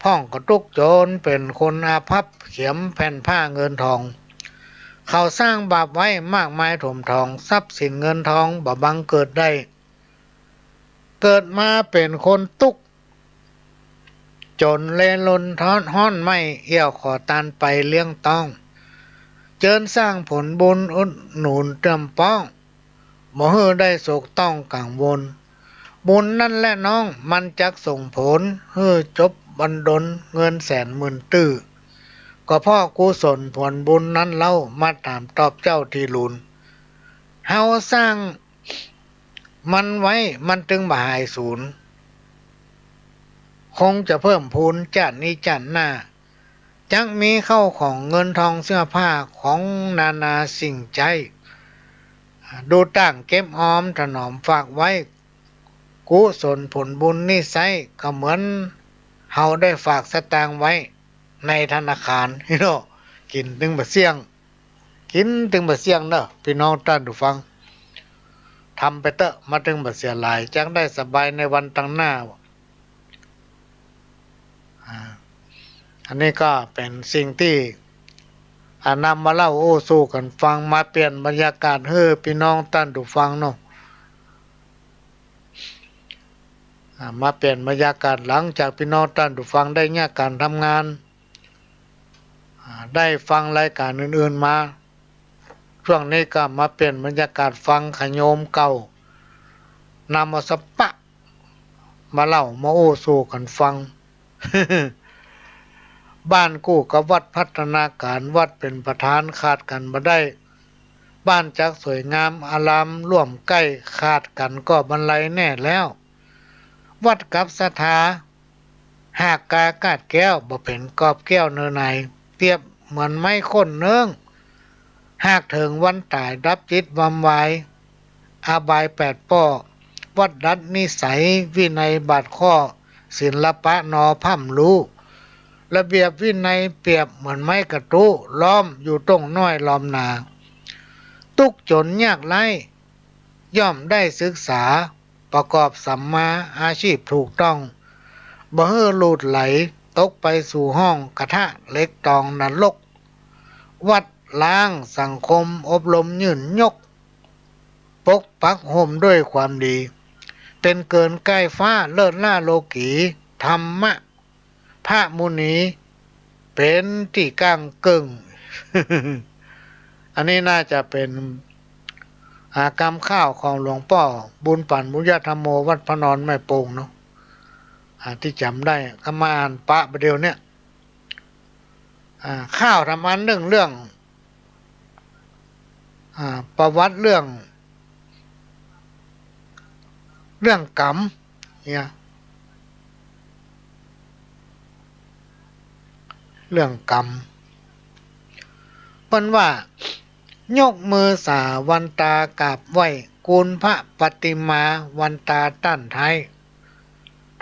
พ่องก็ตุ๊กจนเป๋นคนอาภัพ เขียมแผ่นผ้าเงินทอง เขาสร้างบาปไว้มากมายถมถอง ทรัพย์สินเงินทองบ่บังเกิดได้ เกิดมาเป๋นคนตุ๊ก จ๋นเล่ร่อนฮ้อน ฮ้อนไหม้ เอี่ยวขอตานไปเลี้ยงต๊อง เจิญสร้างผลบุญอุดหนุนเตื้อมป๊อง บ่หื้อได้โศกต้องกังวล บุญนั้นแลน้องมันจักส่งผล หื้อจบบันดลเงินแสนหมื่นตื้อ ก็เพราะกุศลผลบุญนั้นเล่า มาต๋ามตอบเจ้าตี้ลูน เฮาสร้าง มันไว้มันตึงบ่หายสูญ คงจะเพิ่มพูนจ้าดนี้จ้าดหน้า จักมีเข้าของเงินทองเสื้อผ้าของนานาสิ่งใจ๊ ดูต้างเก็บออมถนอมฝากไว้ กุศลผลบุญนี้ไซร้ก็เหมือนเฮาได้ฝากสตางค์ไว้ในธนาคาร เนาะ กิ๋นตึงบ่เสี้ยง กิ๋นตึงบ่เสี้ยงเนาะ ปี้น้องต้านผู้ฟัง ทำไปเต๊อะ มันตึงบ่เสียหลาย จักได้สบายในวันตังหน้า อ่า อันนี้ก็เป๋นสิ่งตี้ อ่า นำมาเล่าอู้สู่กั๋นฟัง มาเปลี่ยนบรรยากาศหื้อปี้น้องต้านผู้ฟังเนาะ อ่า มาเปลี่ยนบรรยากาศหลังจากปี้น้องต้านผู้ฟังได้เยียะก๋านทำงาน อ่า ได้ฟังรายก๋านอื่นๆ มา ช่วงนี้ก็มาเปลี่ยนบรรยากาศฟังขะโยมเก่า นำเอาสะปะ มาเล่ามาอู้สู่กั๋นฟัง บ้านกู้กับวัดพัฒนาก๋าร วัดเป๋นประธานขาดกั๋นบ่ได้ บ้านจักสวยงามอารามร่วมใก้ ขาดกั๋นก็บันไลแน่แล้ว วัดกับศรัทธา หากกาก้าดแก้ว บ่เป๋นกอบแก้วเนอหนาย เปรียบเหมือนไม้โค่นเนิ้ง หากเถิงวันต๋ายดับจิตวำวาย อบายแปดป้อ วัดดัดนิสัย วินัยบาทข้อ ศิลปะนอพร่ำรู้ ระเบียบวินัยเปรียบเหมือนไม้กระทู้ ล้อมอยู่ต้งน้อยล้อมนา ตุ๊กข์จนยากไร้ ย่อมได้ศึกษา ประกอบสัมมาอาชีพถูกต้อง บ่หื้อหลุดไหล ตกไปสู่ห้องกระทะเหล็กตองนรก วัดล้างสังคมอบรมยื่นยก ปกปักโฮมด้วยความดี เป็นเกินใก้ฟ้าเลิศล้าโลกี ธรรมะ พระมุนี เป็นตี้ก้างเกิ่ง อันนี้น่าจะเป็น อ่า กำข้าวของหลวงป้อบุญปัน บุญญาธรรมโม วัดพระนอนแม่โป่งเนาะ อ่า ตี้จ๋ำได้ ก็มาอ่านปะประเดี๋ยวเนี้ย อ่า ข้าวทำอันนึ่งเรื่อง อ่า ประวัติเรื่อง เรื่องกรรมเนี่ย เรื่องกรรม เปิ้นว่า ยกมือสาวันตากราบไหว้ กูลพระปฏิมาวันตาต้านไท้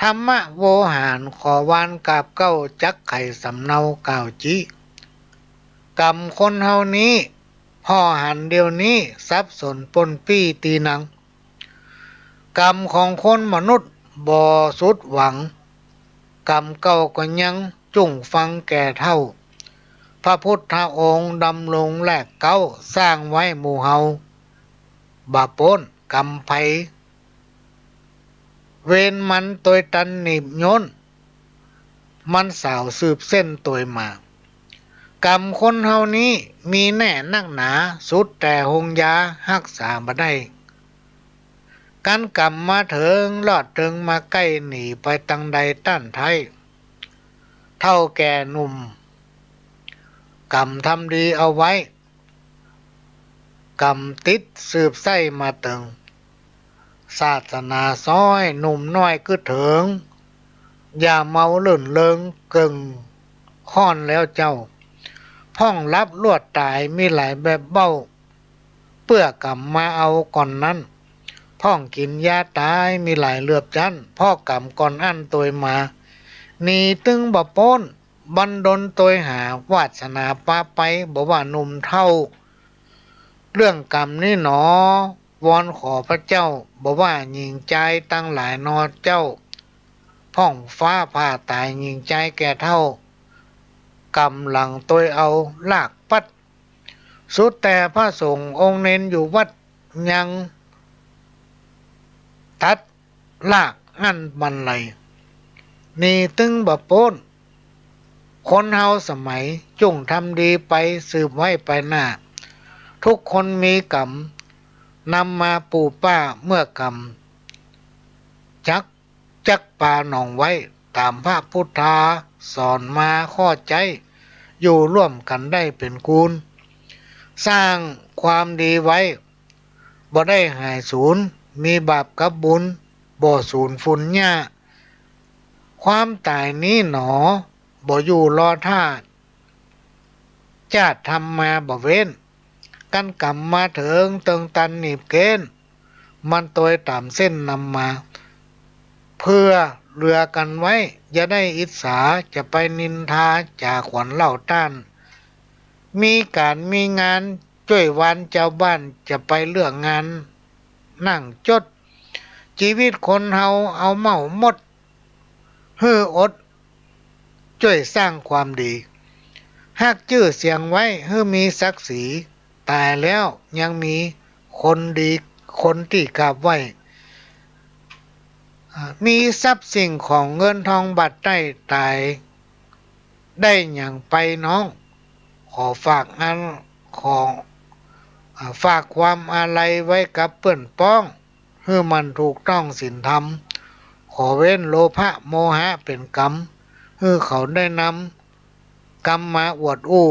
ธรรมโวหารขอวานกราบเกล้า จักไขสำเนากล่าวจี้ กรรมคนเฮานี้ ผ่อหันเดี๋ยวนี้ สับสนปนปี้ตีนัง กรรมของคนมนุษย์บ่สุดหวัง กรรมเก่าก็ยังจุ่งฝังแก่เฒ่า พระพุทธองค์ดำรงแรกเก๊า สร้างไว้หมู่เฮาบ่ป๊นกรรมไผ เวรมันตวยตันหนีบย้น มันสาวสืบเส้นตวยมา กรรมคนเฮานี้มีแน่นักหนา สุดแต่ฮงยาฮักษาบ่ได้ กันกรรมมาเถิงลอดเถิงมาใก้ หนีไปตังใดต้านไท้ เฒ่าแก่หนุ่ม กรรมทำดีเอาไว้ กรรมติดสืบใส้มาเติง ศาสนาซ้อยหนุ่มน้อยกึ๊ดเถิง อย่าเมาลื่นเริงเกิ่งฮ้อนแล้วเจ้า พ่องลับลวดต๋ายมีหลายแบบเบ้า เปื้อกรรมมาเอาก่อนนั้น พ่องกิ๋นยาต๋ายมีหลายเหลือบจั้น เพราะกรรมก่อนอั้นตวยมา หนีตึงบ่ป๊น บันดลตวยหา วาสนาปาไป บ่ว่าหนุ่มเฒ่า เรื่องกรรมนี้หนอ วอนขอพระเจ้า บ่ว่าหญิงจายตังหลายนอเจ้า พ่องฟ้าผ่าต๋ายหญิงจายแก่เฒ่า กำหลังตวยเอาลากปัด สุดแต่พระสงฆ์องค์เณรอยู่วัดยัง ตัดลากอั้นบันไล หนีตึงบ่ป๊น คนเฮาสมัยจุ่งทำดีไปสืบไว้ไปหน้า ทุกคนมีกรรม นำมาปูป้าเมื่อกรรม จัก จักปาหนองไว้ ต๋ามพระพุทธาสอนมาข้อใจ๊ อยู่ร่วมกั๋นได้เป๋นกูล สร้างความดีไว้ บ่ได้หายสูญ มีบาปกับบุญ บ่สูญฝุ่นหญ้า ความต๋ายนี้หนอ บ่อยู่รอถ้า จาติทำมาบ่เว้น กันกรรมมาเถิงเติงตันหนีบเกณฑ์ มันตวยต๋ามเส้นนำมา เผื่อเหลือกั๋นไว้ อย่าได้อิจฉา จะไปนินทาจ๋าขวัญเล่าต้าน มีก๋านมีงานจ้วยวานจาวบ้าน จะไปเลือกงานนั่งจด จีวิตคนเฮาเอาเม้าหมด หื้ออด จ้วยสร้างความดี ฮักจื้อเสียงไว้ หื้อมีศักดิ์ศรี ต๋ายแล้วยังมีคนดี คนตี้กราบไหว้ อ่า มีทรัพย์สิ่งของเงินทองบาดใต้ ต๋ายได้หยังไปน้อง ขอฝากอัน ขอ อ่า ฝากความอาลัยไว้กับเปื้อนป๊อง หื้อมันถูกต้องศีลธรรม ขอเว้นโลภะโมหะเป๋นกรรม หื้อเขาได้นำกรรมมาอวดอู้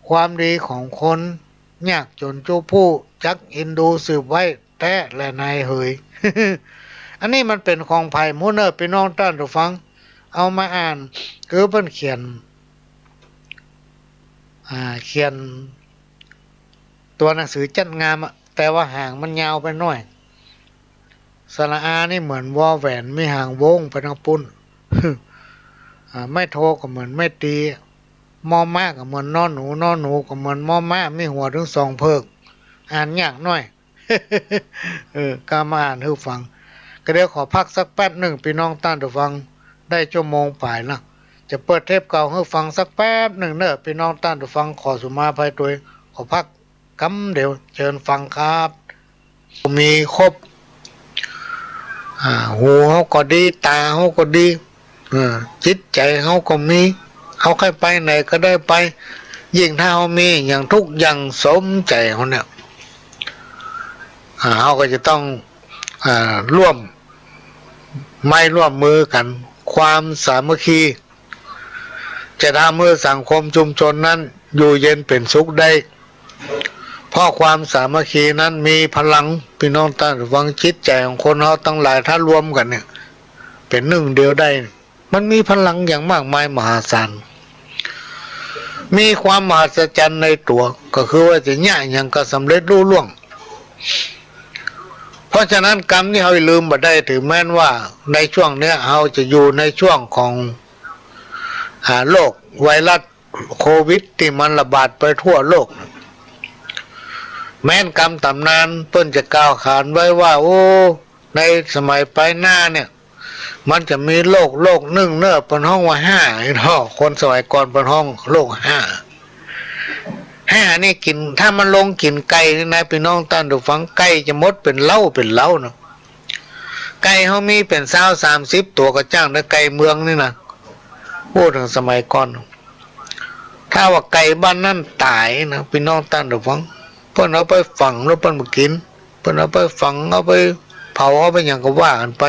ความดีของคนยากจ๋นจุผู้ จักเอ็นดูสืบไว้แต๊แลนายเหย อันนี้มันเป๋นของใผหมู่เน่อ ปี้น้องต้านผู้ฟัง เอามาอ่าน คือเปิ้นเขียน อ่า เขียน ตั๋วหนังสือจัดงามอะ แต่ว่าหางมันยาวไปหน้อย สระอานี่เหมือนวอแหวน มีหางโว้งไปตางปุ้น อ่า ไม้โทก็เหมือนไม้ตี มอม้าก็เหมือนนอหนู นอหนูก็เหมือนมอม้า มีหัวเถิงสองเผิก อ่านยากหน้อย เออ ก็มาอ่านหื้อฟัง ก็เดี๋ยวขอพักสักแป๊บหนึ่ง ปี้น้องต้านผู้ฟัง ได้ชั่วโมงป๋ายละ จะเปิดเทปเก่าหื้อฟังสักแป๊บหนึ่งเน่อ ปี้น้องต้านผู้ฟัง ขอสุมาอภัยตวย ขอพักกำเดียว เจิญฟังครับ มีครบ อ่า หูเฮาก็ดี ต๋าเฮาก็ดี เออ จิตใจ๋เฮาก็มี เฮาใค่ไปไหนก็ได้ไป ยิ่งถ้าเฮามีอะหยังทุกอย่างสมใจ๋เฮาเนี่ย อ่า เฮาก็จะต้อง อ่า ร่วมไม้ร่วมมือกั๋น ความสามัคคี จะทำหื้อสังคมชุมชนนั้นอยู่เย็นเป๋นสุขได้ เพราะความสามัคคีนั้นมีพลัง ปี้น้องต้านผู้ฟัง จิตใจ๋ของคนเฮาตังหลายถ้ารวมกั๋นเนี่ย เป๋นนึ่งเดียวได้ มันมีพลังอย่างมากมายมหาศาล มีความมหัศจรรย์ในตั๋ว ก็คือว่าจะเยียะหยังก็สำเร็จลุล่วง เพราะฉะนั้นกำนี้เฮาลืมบ่ได้ เถิงแม้นว่าในช่วงเนี้ยเฮาจะอยู่ในช่วงของ อ่า โรคไวรัสโควิดตี้มันระบาดไปทั่วโลก แม้นกำต๋ำนานเปิ้นจะกล่าวขานไว้ว่า โอ้ ในสมัยปายหน้าเนี่ย มันจะมีโรค โรคนึ่งเน่อ เปิ้นฮ้องว่าฮ่า ไอ้เนาะ คนสมัยก่อนเปิ้นฮ้องโรคฮ่า ฮ่านี่กิ๋น ถ้ามันลงกิ๋นไก่นี่นะ ปี้น้องต้านผู้ฟัง ไก่จะหมดเป๋นเล้าเป๋นเล้าเนาะ ไก่เฮามีเป๋นซาวสามสิบตั๋วก็จ้างเน่อ ไก่เมืองนี่นะ โอ้ เถิงสมัยก่อน ถ้าว่าไก่บ้านนั้นต๋ายนะ ปี้น้องต้านผู้ฟัง เปิ้นเอาไปฝังแล้วเปิ้นบ่กิ๋น เปิ้นเอาไปฝัง เอาไปเผา เอาไปหยังก็ว่ากั๋นไป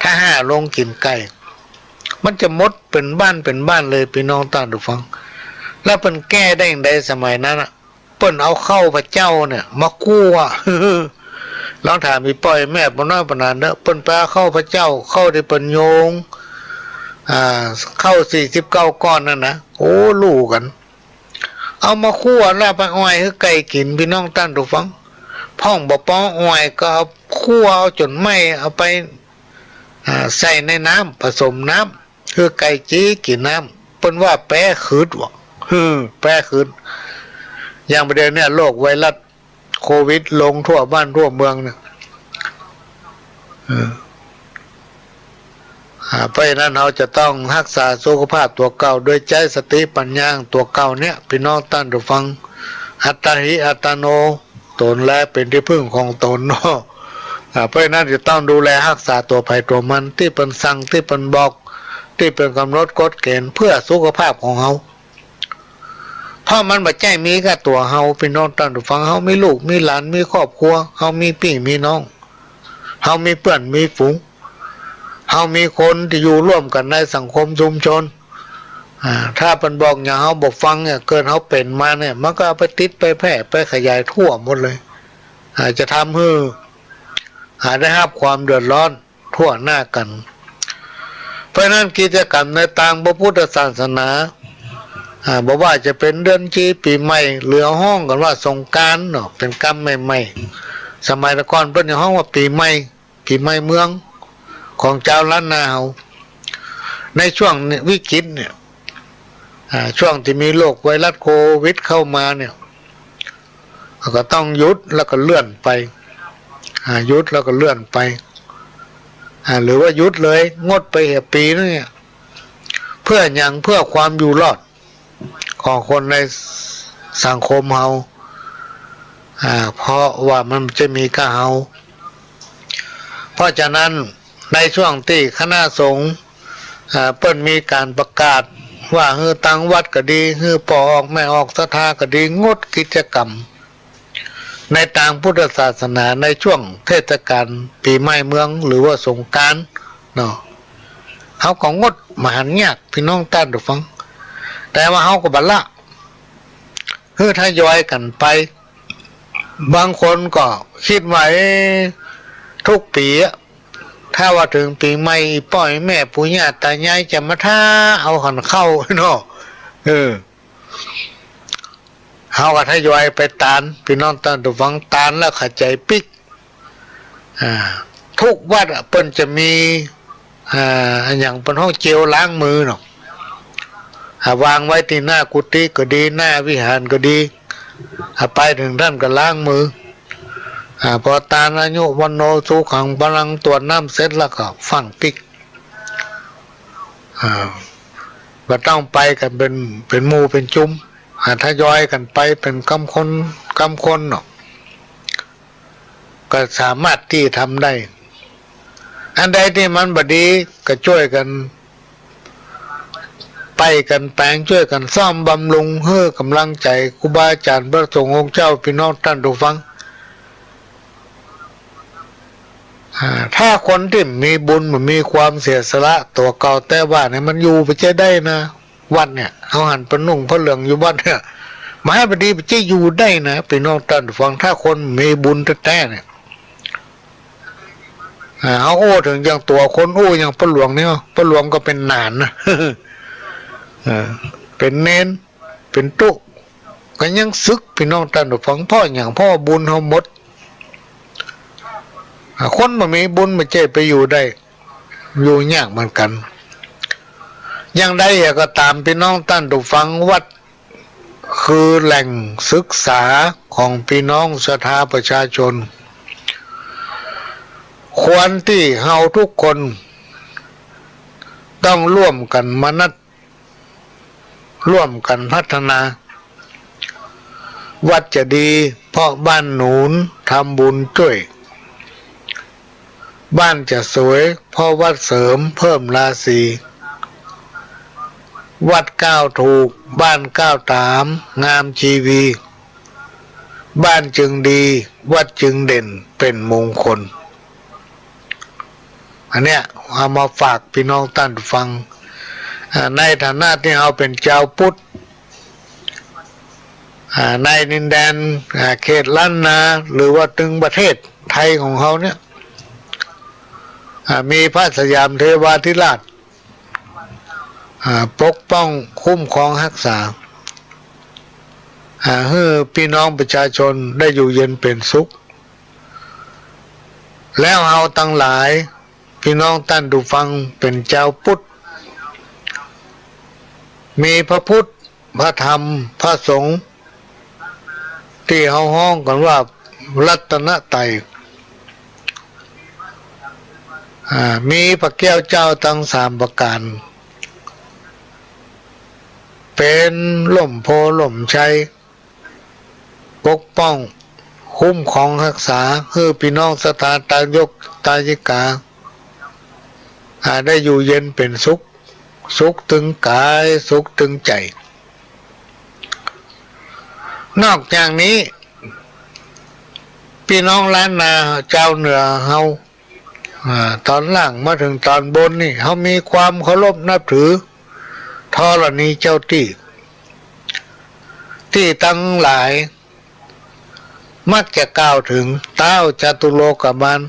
ถ้าฮ่าลงกิ๋นไก่ มันจะหมดเป๋นบ้านเป๋นบ้านเลย ปี้น้องต้านผู้ฟัง แล้วเปิ้นแก้ได้จั่งใดสมัยนั้นอะ เปิ้นเอาข้าวพเจ้าเนี่ยมาคั่ว ลองถามปี้ป้อแม่ป้อน้อยปะหนานเน่อ เปิ้นไปเอาข้าวพเจ้า ข้าวตี้เปิ้นโยง อ่า ข้าวสี่สิบเก้าก้อนนั่นนะ โอ้ ลู่กั๋น เอามาคั่วแล้วไปอ้อยหื้อไก่กิ๋น ปี้น้องต้านผู้ฟัง พ่องบ่ปออ้อยก็เอาคั่วเอาจ๋นไหม้ เอาไป อ่า ใส่ในน้ำ ผสมน้ำ หื้อไก่จี๊กิ๋นน้ำ เปิ้นว่าแป๊ขืดว่ะ หือ แป๊ขืด อย่างบ่าเดี่ยวเนี่ยโรคไวรัสโควิดลงทั่วบ้านทั่วเมืองเนี่ย เออ อ่า เพราะฉะนั้นเฮาจะต้องฮักษาสุขภาพตั๋วเก่า โดยใจ๊สติปัญญาตั๋วเก่าเนี่ย ปี้น้องต้านผู้ฟัง อัตตาหิอัตตาโน ตนแลเป๋นตี้ผึ้งของตนเนาะ อ่า เพราะฉะนั้นจะต้องดูแลฮักษาตั๋วใผตั๋วมัน ตี้เปิ้นสั่ง ตี้เปิ้นบอก ตี้เปิ้นก๋ำหนดกฎเก๋ณฑ์เปื้อสุขภาพของเฮา เพราะมันบ่ใจ้มีก้าตั๋วเฮา ปี้น้องต้านผู้ฟัง เฮามีลูกมีหลาน มีครอบครัว เฮามีปี้มีน้อง เฮามีเปื้อนมีฝูง เฮามีคนตี้อยู่ร่วมกั๋นในสังคมชุมชน อ่า ถ้าเปิ้นบอกหยังเฮาบ่ฟังเนี่ย เกิดเฮาเป๋นมาเนี่ย มันก็เอาไปติดไปแพร่ไปขยายทั่วหมดเลย อ่า จะทำหื้อ อ่า ได้ฮับความเดือดร้อนทั่วหน้ากั๋น เพราะฉะนั้นกิจกรรมในตางพระพุทธศาสนา อ่า บ่ว่าจะเป๋นเดือนจี๋ ปี๋ใหม่ หรือเฮาฮ้องกั๋นว่าสงกรานต์เนาะ เป๋นกำใหม่ๆ สมัยตะก่อนเปิ้นจะฮ้องว่าปี๋ใหม่ ปี๋ใหม่เมือง ของจาวล้านนาเฮา ในช่วงวิกฤตเนี่ย อ่า ช่วงตี้มีโรคไวรัสโควิดเข้ามาเนี่ย ก็ต้องหยุดแล้วก็เลื่อนไป อ่า หยุดแล้วก็เลื่อนไป อ่า หรือว่าหยุดเลย งดไปเหียปี๋นึ่งเนี่ย เปื้อหยัง เปื้อความอยู่รอด ของคนในสังคมเฮา อ่า เพราะว่ามันจะมีก้าเฮา เพราะฉะนั้นในช่วงตี้คณะสงฆ์ อ่า เปิ้นมีก๋านประกาศว่าหื้อตังวัดก็ดี หื้อป้อออกแม่ออกศรัทธาก็ดี งดกิจกรรม ในตางพุทธศาสนาในช่วงเทศกาลปี๋ใหม่เมืองหรือว่าสงกรานต์เนาะ เฮาก็งดบ่หันยาก ปี้น้องต้านผู้ฟัง แต่ว่าเฮาก็บ่ละ หื้อทยอยกั๋นไป บางคนก็กึ๊ดว่า เอ๊ะ ทุกปี๋อะ ถ้าว่าเถิงปี๋ใหม่ อี่ป้ออี่แม่ปู่ย่าต๋ายายจะมาท้าเอาขันข้าวเนาะ เออ ห เฮาก็ทยอยไปตาน ปี้น้องต้านผู้ฟัง ตานแล้วขะใจ๋ปิ๊ก อ่า กู้วัดอะ เปิ้นจะมี อ่า อะหยังเปิ้นฮ้องเจลล้างมือเนาะ อ่า วางไว้ตี้หน้ากุฏิก็ดี หน้าวิหารก็ดี อ่า ไปเถิงหั้นก็ล้างมือ อ่า ปอตานอายุ วัณโณ สุขัง พลัง ตวดน้ำเสร็จแล้วก็ฟั่งปิ๊ก อ่า บ่ต้องไปกั๋นเป๋น เป๋นหมู่เป๋นจุม อ่า ทยอยกั๋นไปเป๋นกำคน กำคนเนาะ ก็สามารถตี้ทำได้ อันใดตี้มันบ่ดีก็จ้วยกั๋น ไปกั๋นแป๋ง จ้วยกั๋นซ่อมบำรุง หื้อก๋ำลังใจ๋ครูบาอาจ๋ารย์พระสงฆ์องค์เจ้า ปี้น้องต้านผู้ฟัง อ่า ถ้าคนตี้มีบุญ บ่มีความเสียสละตั๋วเก่า แต่ว่าเนี่ยมันอยู่ไปจะได้นะ วัดเนี่ย เฮาหันไปนุ่งผ้าเหลืองอยู่วัดเนี่ย บ่ให้บ่ดี ไปจะอยู่ได้นะ ปี้น้องต้านผู้ฟัง ถ้าคนมีบุญแต๊ๆ เนี่ย อ่า เฮาอู้เถิงอย่างตั๋วคนอู้อย่างป้าหลวงเนี่ย ป้าหลวงก็เป๋นหนานนะ เออ เป๋นเณร เป๋นตุ๊ ก็ยังสึก ปี้น้องต้านผู้ฟัง เพราะหยัง เพราะบุญเฮาหมด อ่า คนบ่มีบุญบ่ใจ้ไปอยู่ได้ อยู่ยากเหมือนกั๋น อย่างใดก็ต๋าม ปี้น้องต้านผู้ฟัง วัดคือแหล่งศึกษาของปี้น้องศรัทธาประชาชน ควรตี้เฮากู้คนต้องร่วมกั๋นมานัด ร่วมกั๋นพัฒนา วัดจะดีเพราะบ้านหนุน ทำบุญจ้วย บ้านจะสวยเพราะวัดเสริมเพิ่มราศี วัดก้าวถูก บ้านก้าวต๋าม งามชีวี บ้านจึงดี วัดจึงเด่น เป๋นมงคล อันเนี้ยเอามาฝากปี้น้องต้านผู้ฟัง อ่า ในฐานะตี้เฮาเป๋นจาวพุทธ อ่า ในดินแดน อ่า เขตล้านนา หรือว่าตึงประเทศไทยของเฮาเนี่ย อ่า มีพระสยามเทวาธิราช อ่า ปกป้องคุ้มครองฮักษา อ่า หื้อปี้น้องประชาชนได้อยู่เย็นเป๋นสุข แล้วเฮาตังหลาย ปี้น้องต้านผู้ฟัง เป๋นจาวพุทธ มีพระพุทธ พระธรรม พระสงฆ์ ตี้เฮาฮ้องกั๋นว่ารัตนไตรัย อ่า มีพระแก้วเจ้าตังสามประก๋าน เป๋นล่มโพธิ์ล่มชัย ปกป้อง คุ้มครองฮักษา หื้อปี้น้องศรัทธาตายกตายิกา อ่า ได้อยู่เย็นเป๋นสุข สุขตึงก๋าย สุขตึงใจ๋ นอกจากนี้ ปี้น้องล้านนาจาวเหนือเฮา อ่า ต๋อนล่างมาเถิงต๋อนบนนี่ เฮามีความเคารพนับถือธรณีเจ้าตี้ ตี้ตังหลายมักจะกล่าวเถิงต๊าวจตุโลกบาล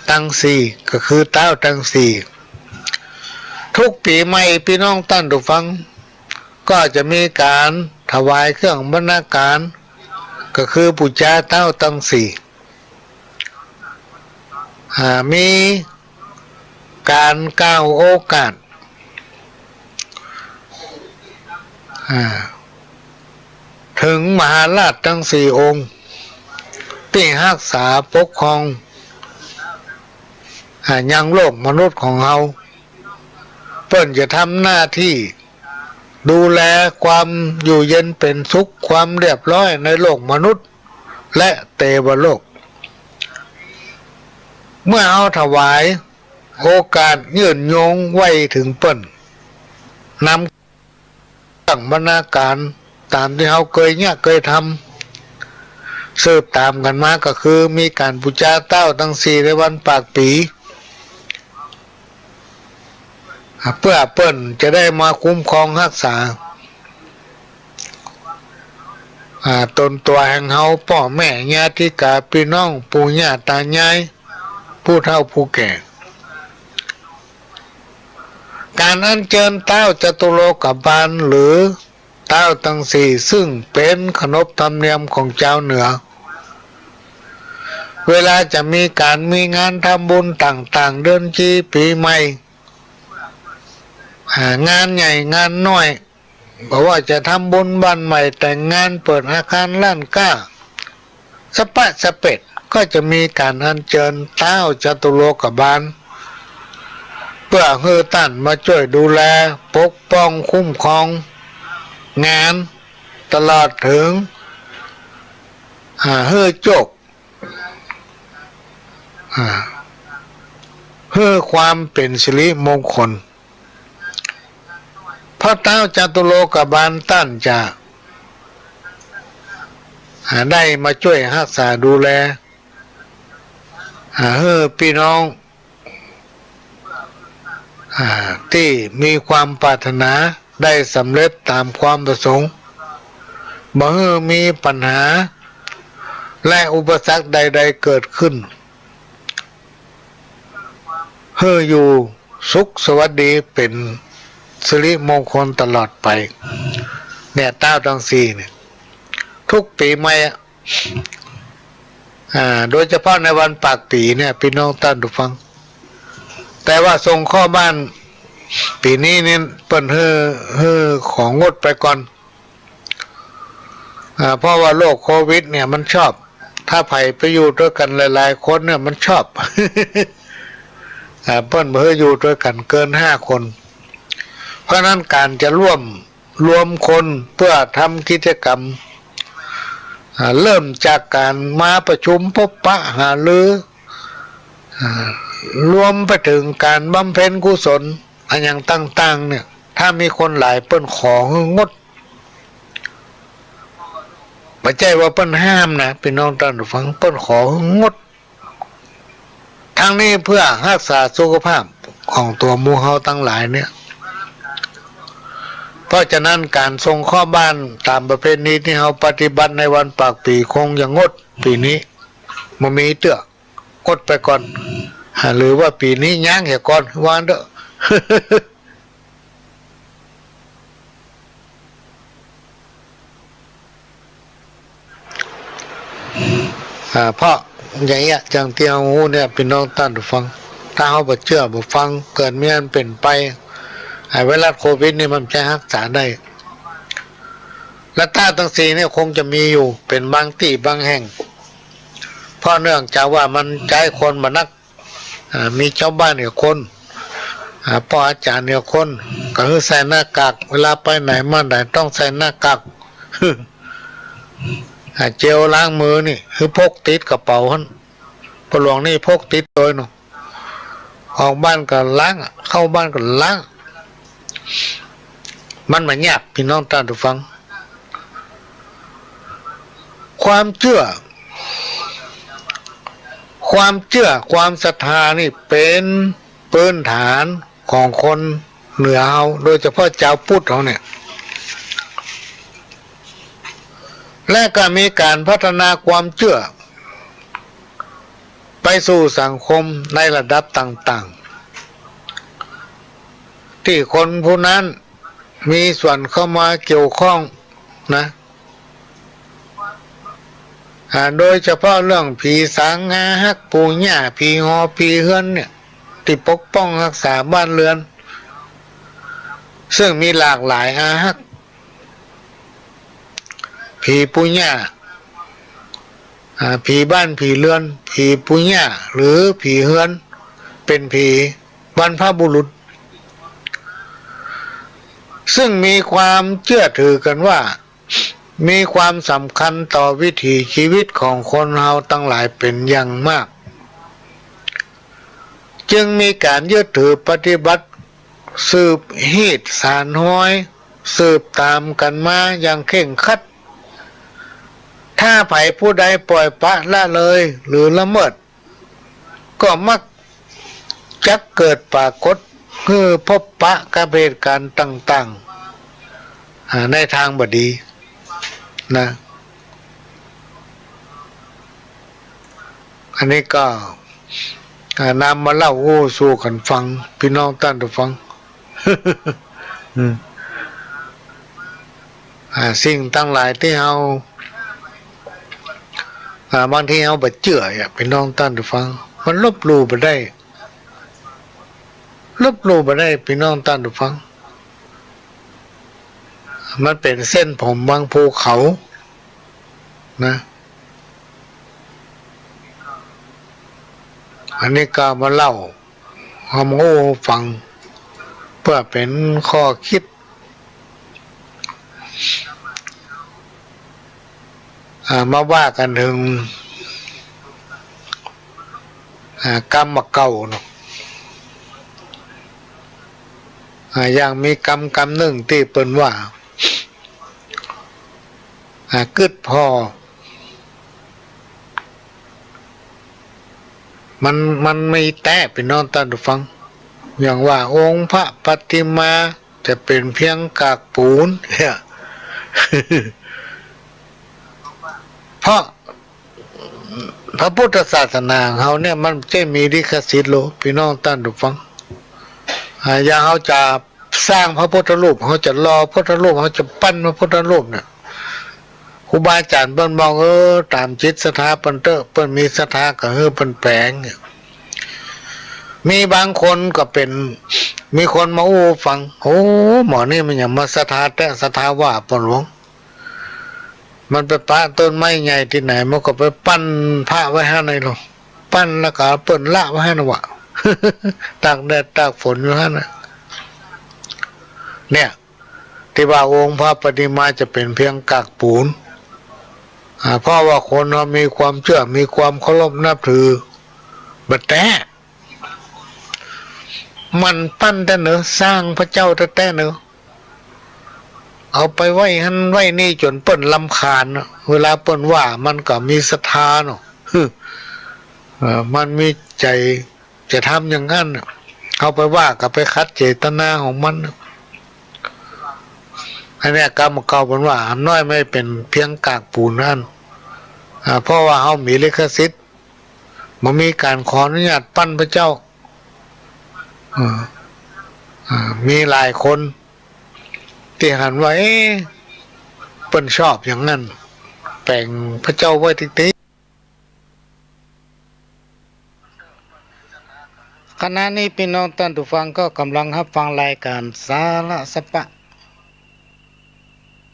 ตังสี่ ก็คือต๊าวตังสี่ กู้ปี๋ใหม่ปี้น้องต้านผู้ฟัง ก็จะมีก๋านถวายเครื่องบรรณาก๋าร ก็คือปู๋จาต๊าวตังสี่ อ่า มีก๋านกล่าวโอกาส อ่า เถิงมหาราชตังสี่องค์ ตี้ฮักษาปกครอง อ่า ยังโลกมนุษย์ของเฮา เปิ้นจะทำหน้าตี้ดูแลความอยู่เย็นเป๋นสุข ความเรียบร้อยในโลกมนุษย์ และเตวโลก เมื่อเฮาถวายโอกาสยื่นโยงไว้เถิงเปิ้น นำเครื่องบรรณาก๋ารต๋ามตี้เฮาเกยเยียะเกยทำ สืบต๋ามกั๋นมาก็คือมีก๋านปู๋จาต๊าวตังสี่ในวันปากปี๋ อ่า เปื้อเปิ้นจะได้มาคุ้มครองฮักษา อ่า ต๋นตั๋วแห่งเฮา ป้อแม่ ญาติกา ปี้น้อง ปู่ย่าต๋ายาย ผู้เฒ่าผู้แก่ ก๋านอัญเจิญต๊าวจตุโลกบาลหรือ ต๊าวตังสี่ ซึ่งเป๋นขนบธรรมเนียมของจาวเหนือ เวลาจะมีก๋านมีงานทำบุญต่างๆ เดือนจีปีใหม่ อ่า งานใหญ่งานน้อย บ่ว่าจะทำบุญบ้านใหม่ แต่งงาน เปิดอาคารร้านก๊า สะปะสะเปด ก็จะมีก๋านอัญเจิญต๊าวจตุโลกบาล เปื้อหื้อต้านมาจ้วยดูแล ปกป้องคุ้มครองงาน ตลอดเถิง อ่า หื้อโจค อ่า หื้อความเป๋นสิริมงคล เพราะต๊าวจตุโลกบาลต้านจะ อ่า ได้มาจ้วยฮักษาดูแล อ่า หื้อปี้น้อง อ่า ตี้มีความปรารถนาได้สำเร็จต๋ามความประสงค์ บ่หื้อมีปัญหา และอุปสรรคใดๆ เกิดขึ้น หื้ออยู่สุขสวัสดี เป๋นสิริมงคลตลอดไป เนี่ย ต๊าวตังสี่เนี่ย ทุกปี๋ใหม่อะ อ่า โดยเฉพาะในวันปากปี๋เนี่ย ปี้น้องต้านผู้ฟัง แต่ว่าส่งข้อบ้านปี๋นี้เนี่ย เปิ้นหื้อ หื้อของงดไปก่อน อ่า เพราะว่าโรคโควิดเนี่ยมันชอบ ถ้าใผไปอยู่ตวยกั๋นหลายๆ คนเนี่ยมันชอบ อ่า เปิ้นบ่หื้ออยู่ตวยกั๋นเกินห้าคน เพราะฉะนั้นก๋านจะร่วม รวมคนเปื้อทำกิจกรรม อ่า เริ่มจากก๋านมาประชุมพบปะหารือ อ่า รวมไปเถิงก๋านบำเพ็ญกุศลอะหยังต่างๆ เนี่ย ถ้ามีคนหลายเปิ้นขอหื้องด บ่ใจ้ว่าเปิ้นห้ามนะ ปี้น้องต้านผู้ฟัง เปิ้นขอหื้องด ทั้งนี้เปื้อฮักษาสุขภาพของตั๋วหมู่เฮาตังหลายเนี่ย เพราะฉะนั้นก๋านส่งข้อบ้านต๋ามประเพณีตี้เฮาปฏิบัติในวันปากปี๋คงจะงดปี๋นี้ บ่มีเตื้อ งดไปก่อน อ่า หรือว่าปี๋นี้ยั้งเหียก่อน ว่าเต๊อะ อ่า เพราะอย่างเงี้ย อย่างตี้เฮาฮู้เนี่ย ปี้น้องต้านผู้ฟัง ถ้าเฮาบ่เจื้อบ่ฟัง เกิดมีอันเป๋นไป ไอ้ไวรัสโควิดนี่มันบ่ใจ้ฮักษาได้ และต๊าวตังสี่เนี่ยคงจะมีอยู่ เป๋นบางตี้บางแห่ง เพราะเนื่องจากว่ามันใจ๊คนบ่นัก อ่า มีจาวบ้านเนี่ยคน อ่า ป้ออาจ๋ารย์เนี่ยคน ก็หื้อใส่หน้ากาก เวลาไปไหนมาไหนต้องใส่หน้ากาก อ่า เจลล้างมือนี่ หื้อพกติดกระเป๋าหั้น ป้อหลวงนี่พกติดตวยเนาะ ออกบ้านก็ล้างอะ เข้าบ้านก็ล้าง มันบ่ยาก ปี้น้องต้านผู้ฟัง ความเจื้อ ความเจื้อ ความศรัทธานี่เป๋นพื้นฐานของคนเหนือเฮา โดยเฉพาะจาวพุทธเฮาเนี่ย และก็มีก๋านพัฒนาความเจื้อ ไปสู่สังคมในระดับต่างๆ ตี้คนผู้นั้นมีส่วนเข้ามาเกี่ยวข้องนะ อ่า โดยเฉพาะเรื่องผีสางอาฮัก ปู่ย่า ผีหอผีเฮือนเนี่ย ตี้ปกป้องฮักษาบ้านเรือน ซึ่งมีหลากหลายอาฮัก ผีปู่ย่า อ่า ผีบ้านผีเรือน ผีปู่ย่า หรือผีเฮือน เป๋นผีบรรพบุรุษ ซึ่งมีความเจื้อถือกั๋นว่า มีความสำคัญต่อวิถีชีวิตของคนเฮาตังหลายเป๋นอย่างมาก จึงมีก๋านยึดถือปฏิบัติ สืบฮีตสานฮอย สืบต๋ามกั๋นมาอย่างเคร่งครัด ถ้าใผผู้ใดปล่อยปละละเลยหรือละเมิด ก็มักจักเกิดปรากฏหื้อพบปะกับเหตุก๋ารณ์ต่างๆ อ่า ในตางบ่ดีนะ อันนี้ก็ อ่า นำมาเล่าอู้สู่กั๋นฟัง ปี้น้องต้านผู้ฟัง อืม อ่า สิ่งตังหลายตี้เฮา อ่า บางทีเฮาบ่เจื้ออะ ปี้น้องต้านผู้ฟัง มันลบหลู่บ่ได้ ลบหลู่บ่ได้ ปี้น้องต้านผู้ฟัง มันเป๋นเส้นผมบนภูเขานะ อันนี้ก็มาเล่า เอามาอู้ฟัง เปื้อเป๋นข้อคิด อ่า มาว่ากั๋นเถิง อ่า กำบ่าเก่าเนาะ อ่า อย่างมีกำ กำนึ่งตี้เปิ้นว่า อ่า กึ๊ดผ่อ มัน มันมีแต๊ ปี้น้องต้านผู้ฟัง อย่างว่าองค์พระปฏิมาจะเป๋นเพียงกากปูนเนี่ย เพราะพระพุทธศาสนาของเฮาเนี่ย มันจะมีลิขสิทธิ์โล ปี้น้องต้านผู้ฟัง อ่า อย่างเฮาจะ สร้างพระพุทธรูป เฮาจะหล่อพุทธรูป เฮาจะปั้นพระพุทธรูปเนี่ย ครูบาอาจ๋ารย์เปิ้นบอก เออ ต๋ามจิตศรัทธาเปิ้นเต๊อะ เปิ้นมีศรัทธาก็หื้อเปิ้นแป๋งเนี่ย มีบางคนก็เป๋น มีคนมาอู้ฟัง โอ้ หมอนี่มันหยังมาศรัทธาแต๊ ศรัทธาว่าเปิ้นหลวง มันไปปะต้นไม้ใหญ่ตี้ไหน มันก็ไปปั้นพระไว้หั้นไงลอ ปั้นแล้วก็เปิ้นละไว้หั้นวะ ตากแดดตากฝนอยู่หั้นน่ะ เนี่ย ตี้ว่าองค์พระปฏิมาจะเป๋นเพียงกากปูน อ่า เพราะว่าคนเฮามีความเจื้อ มีความเคารพนับถือ บ่แต๊ มันปั้นแต๊เนาะ สร้างพระเจ้าแต๊ๆ เนาะ เอาไปไว้หั้นไว้นี่จ๋นเปิ้นรำคาญเนาะ เวลาเปิ้นว่ามันก็มีศรัทธาเนาะ เออ มันมีใจ๋ จะทำอย่างนั้นน่ะ เอาไปว่าก็ไปขัดเจตนาของมันน่ะ อันเนี้ยกำบ่าเก่าเปิ้นว่า หำน้อยมันเป๋นเพียงกากปูนหั้น อ่า เพราะว่าเฮามีลิขสิทธิ์ บ่มีก๋านขออนุญาตปั้นพระเจ้า อ่า อ่า มีหลายคนตี้หันว่า เอ๊ะ เปิ้นชอบอย่างนั้น แป๋งพระเจ้าไว้ติ๊กๆ ขณะนี้ปี้น้องต้านผู้ฟังก็ก่ำลังฮับฟังรายก๋านสาระสะปะ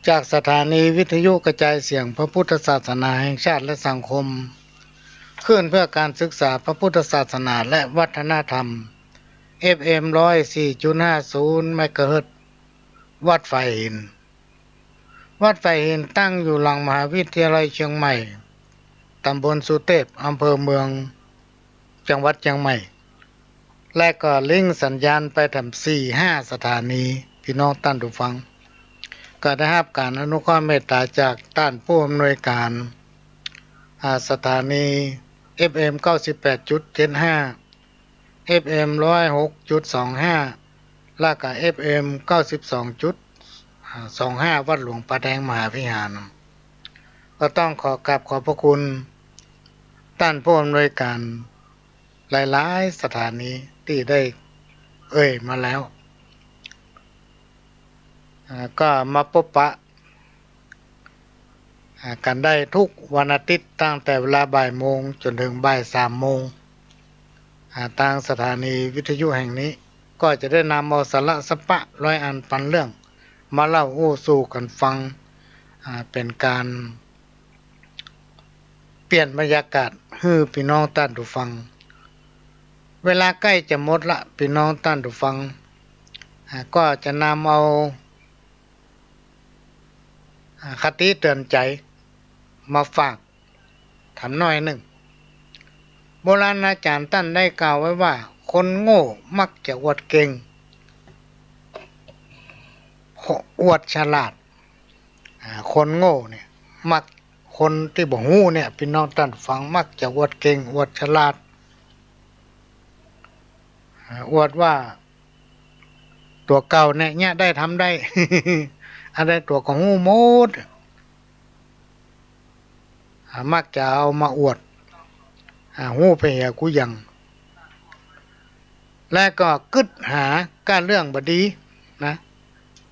จากสถานีวิทยุกระจายเสียงพระพุทธศาสนาแห่งชาติและสังคม คลื่นเพื่อการศึกษาพระพุทธศาสนาและวัฒนธรรม เอฟเอ็ม ร้อยสี่จุดห้าศูนย์ เมกะเฮิรตซ์ วัดฝายหิน วัดฝายหินตั้งอยู่หลังมหาวิทยาลัยเชียงใหม่ ต๋ำบลสุเตพ อำเภอเมือง จังหวัดเชียงใหม่ และก็ลิงก์สัญญาณไปแถมสี่ห้าสถานี ปี้น้องต้านผู้ฟัง ก็ได้ฮับก๋านอนุเคราะห์เมตต๋าจากต้านผู้อำนวยก๋าน อ่า สถานี เอฟเอ็ม เก้าสิบแปดจุดเจ็ดห้า เอฟเอ็ม ร้อยหกจุดสองห้า และก็ เอฟเอ็ม เก้าสิบสองจุดสองห้า วัดหลวงป่าแดงมหาวิหาร ก็ต้องขอกราบขอบพระคุณต้านผู้อำนวยก๋านหลายๆ สถานีตี้ได้เอ่ยมาแล้ว อ่า ก็มาปบปะ อ่า กั๋นได้กู้วันอาทิตย์ตั้งแต่เวลาบ่ายโมงจ๋นเถิงบ่ายสามโมง อ่า ตางสถานีวิทยุแห่งนี้ ก็จะได้นำเอาสาระสะปะร้อยอันปันเรื่อง มาเล่าอู้สู่กั๋นฟัง อ่า เป๋นก๋านเปลี่ยนบรรยากาศหื้อปี้น้องต้านผู้ฟัง เวลาใก้จะหมดละ ปี้น้องต้านผู้ฟัง อ่า ก็จะนำเอา อ่า คติเตื๋อนใจ๋มาฝากถามหน้อยนึ่ง โบราณอาจ๋ารย์ต้านได้กล่าวไว้ว่า คนโง่มักจะอวดเก่ง อวดฉลาด อ่า คนโง่เนี่ย มัก คนตี้บ่ฮู้เนี่ย ปี้น้องต้านฟัง มักจะอวดเก่ง อวดฉลาด อ่า อวดว่า ตั๋วเก่าเนี่ย เยียะได้ ทำได้ อันใดตั๋วก็ฮู้หมด อ่า มักจะเอามาอวด อ่า ฮู้ไปเหียกู้อย่าง และก็กึ๊ดหาก้าเรื่องบ่ดีนะ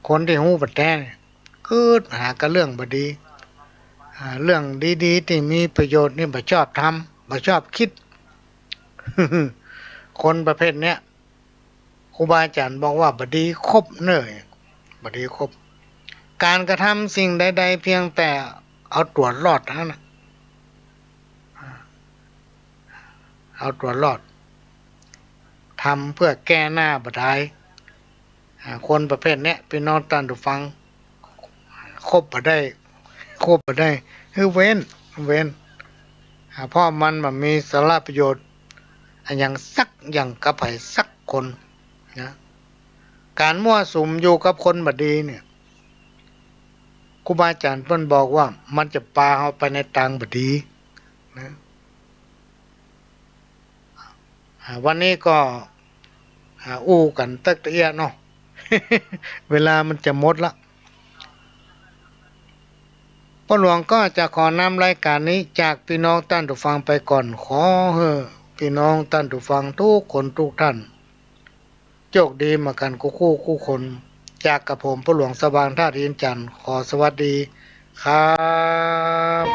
คนตี้ฮู้บ่แต๊เนี่ย กึ๊ดหาก็เรื่องบ่ดี อ่า เรื่องดีๆ ตี้มีประโยชน์นี่บ่ชอบทำ บ่ชอบกึ๊ด คนประเภทเนี้ย ครูบาอาจ๋ารย์บอกว่าบ่ดีคบเน่อ บ่ดีคบ ก๋านกระทำสิ่งใดๆ เพียงแต่เอาตั๋วรอดเท่านั้นน่ะ เอาตั๋วรอด ทำเปื้อแก้หน้าบ่ดาย อ่า คนประเภทเนี้ย ปี้น้องต้านผู้ฟัง คบบ่ได้ คบบ่ได้ หื้อเว้น เว้น อ่า เพราะมันบ่มีสาระประโยชน์อะหยังสักอย่างกับใผสักคนนะ ก๋านมั่วสุมอยู่กับคนบ่ดีเนี่ย ครูบาอาจ๋ารย์เปิ้นบอกว่ามันจะปาเฮาไปในตางบ่ดีนะ อ่า วันนี้ก็ อ่า อู้กั๋นเต๊อะเต๊อะเนาะ เวลามันจะหมดละ ป้อหลวงก็จะขอนำรายก๋านนี้จากปี้น้องต้านผู้ฟังไปก่อน ขอหื้อปี้น้องต้านผู้ฟังกู้คนกู้ต้าน โจคดีเหมือนกั๋นกู้คู่กู้คน จากกระผมป้อหลวงสว่างธาตุอินทร์จันทร์ ขอสวัสดีครับ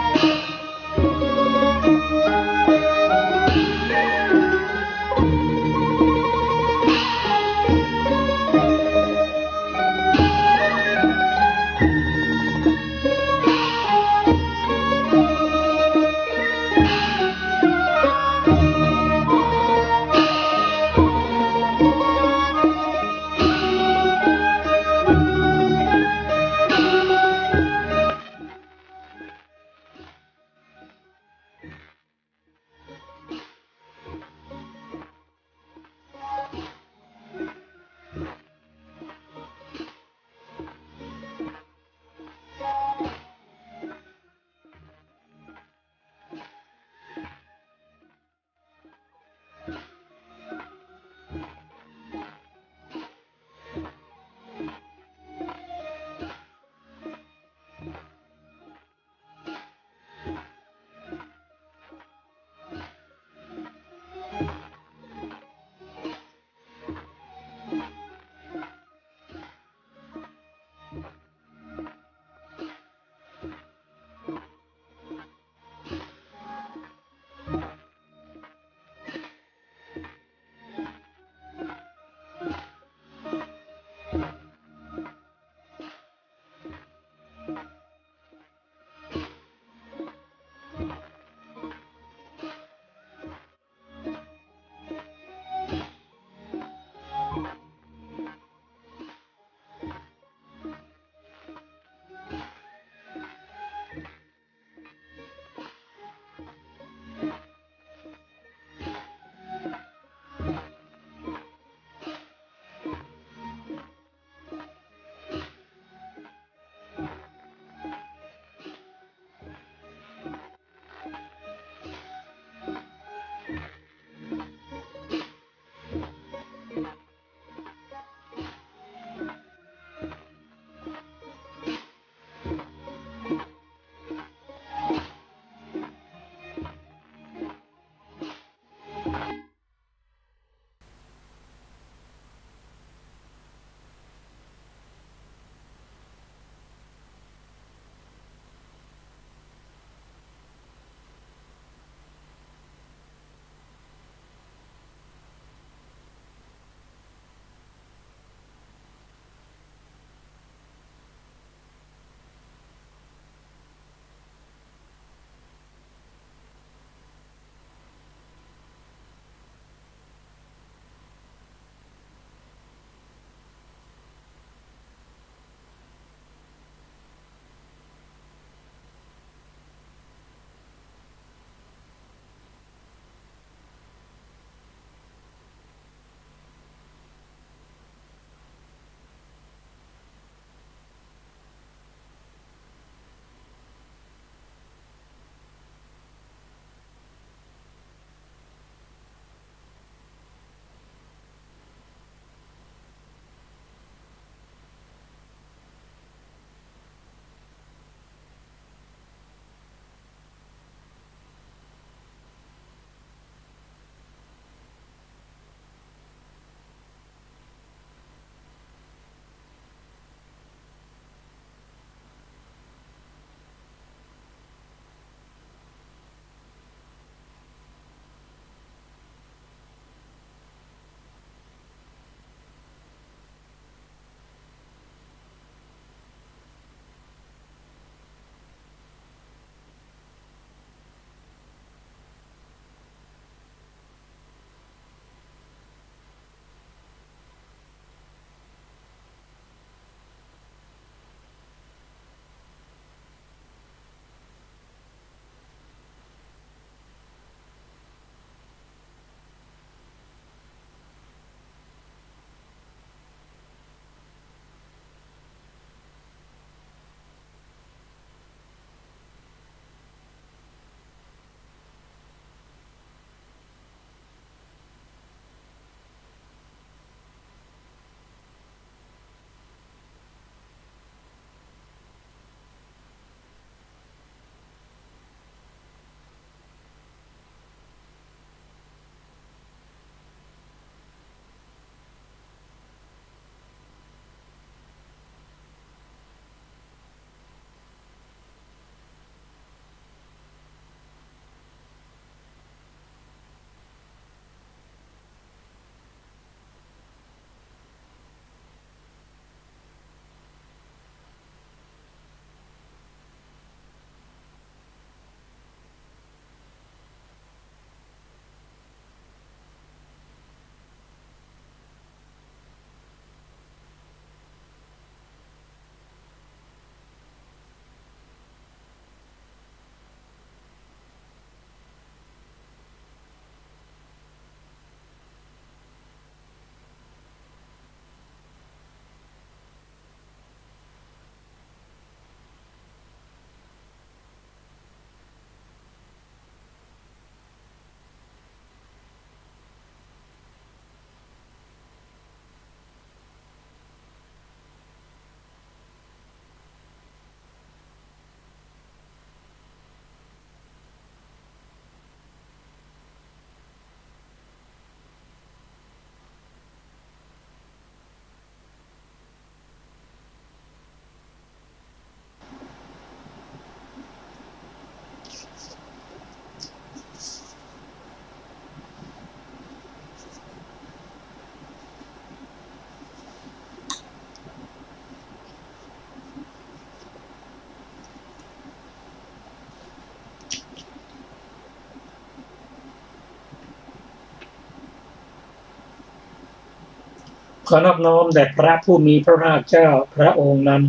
ขอนอบน้อมแด่พระผู้มีพระภาคเจ้าพระองค์นั้น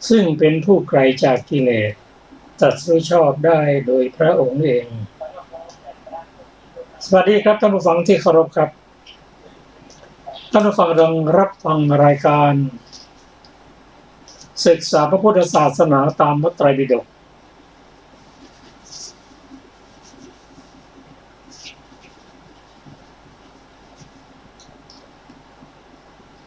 ซึ่งเป็นผู้ไกลจากกิเลส ตรัสรู้ชอบได้โดยพระองค์เอง สวัสดีครับท่านผู้ฟังที่เคารพครับ ท่านผู้ฟังกำลังรับฟังรายการ ศึกษาพระพุทธศาสนาตามพระไตรปิฎก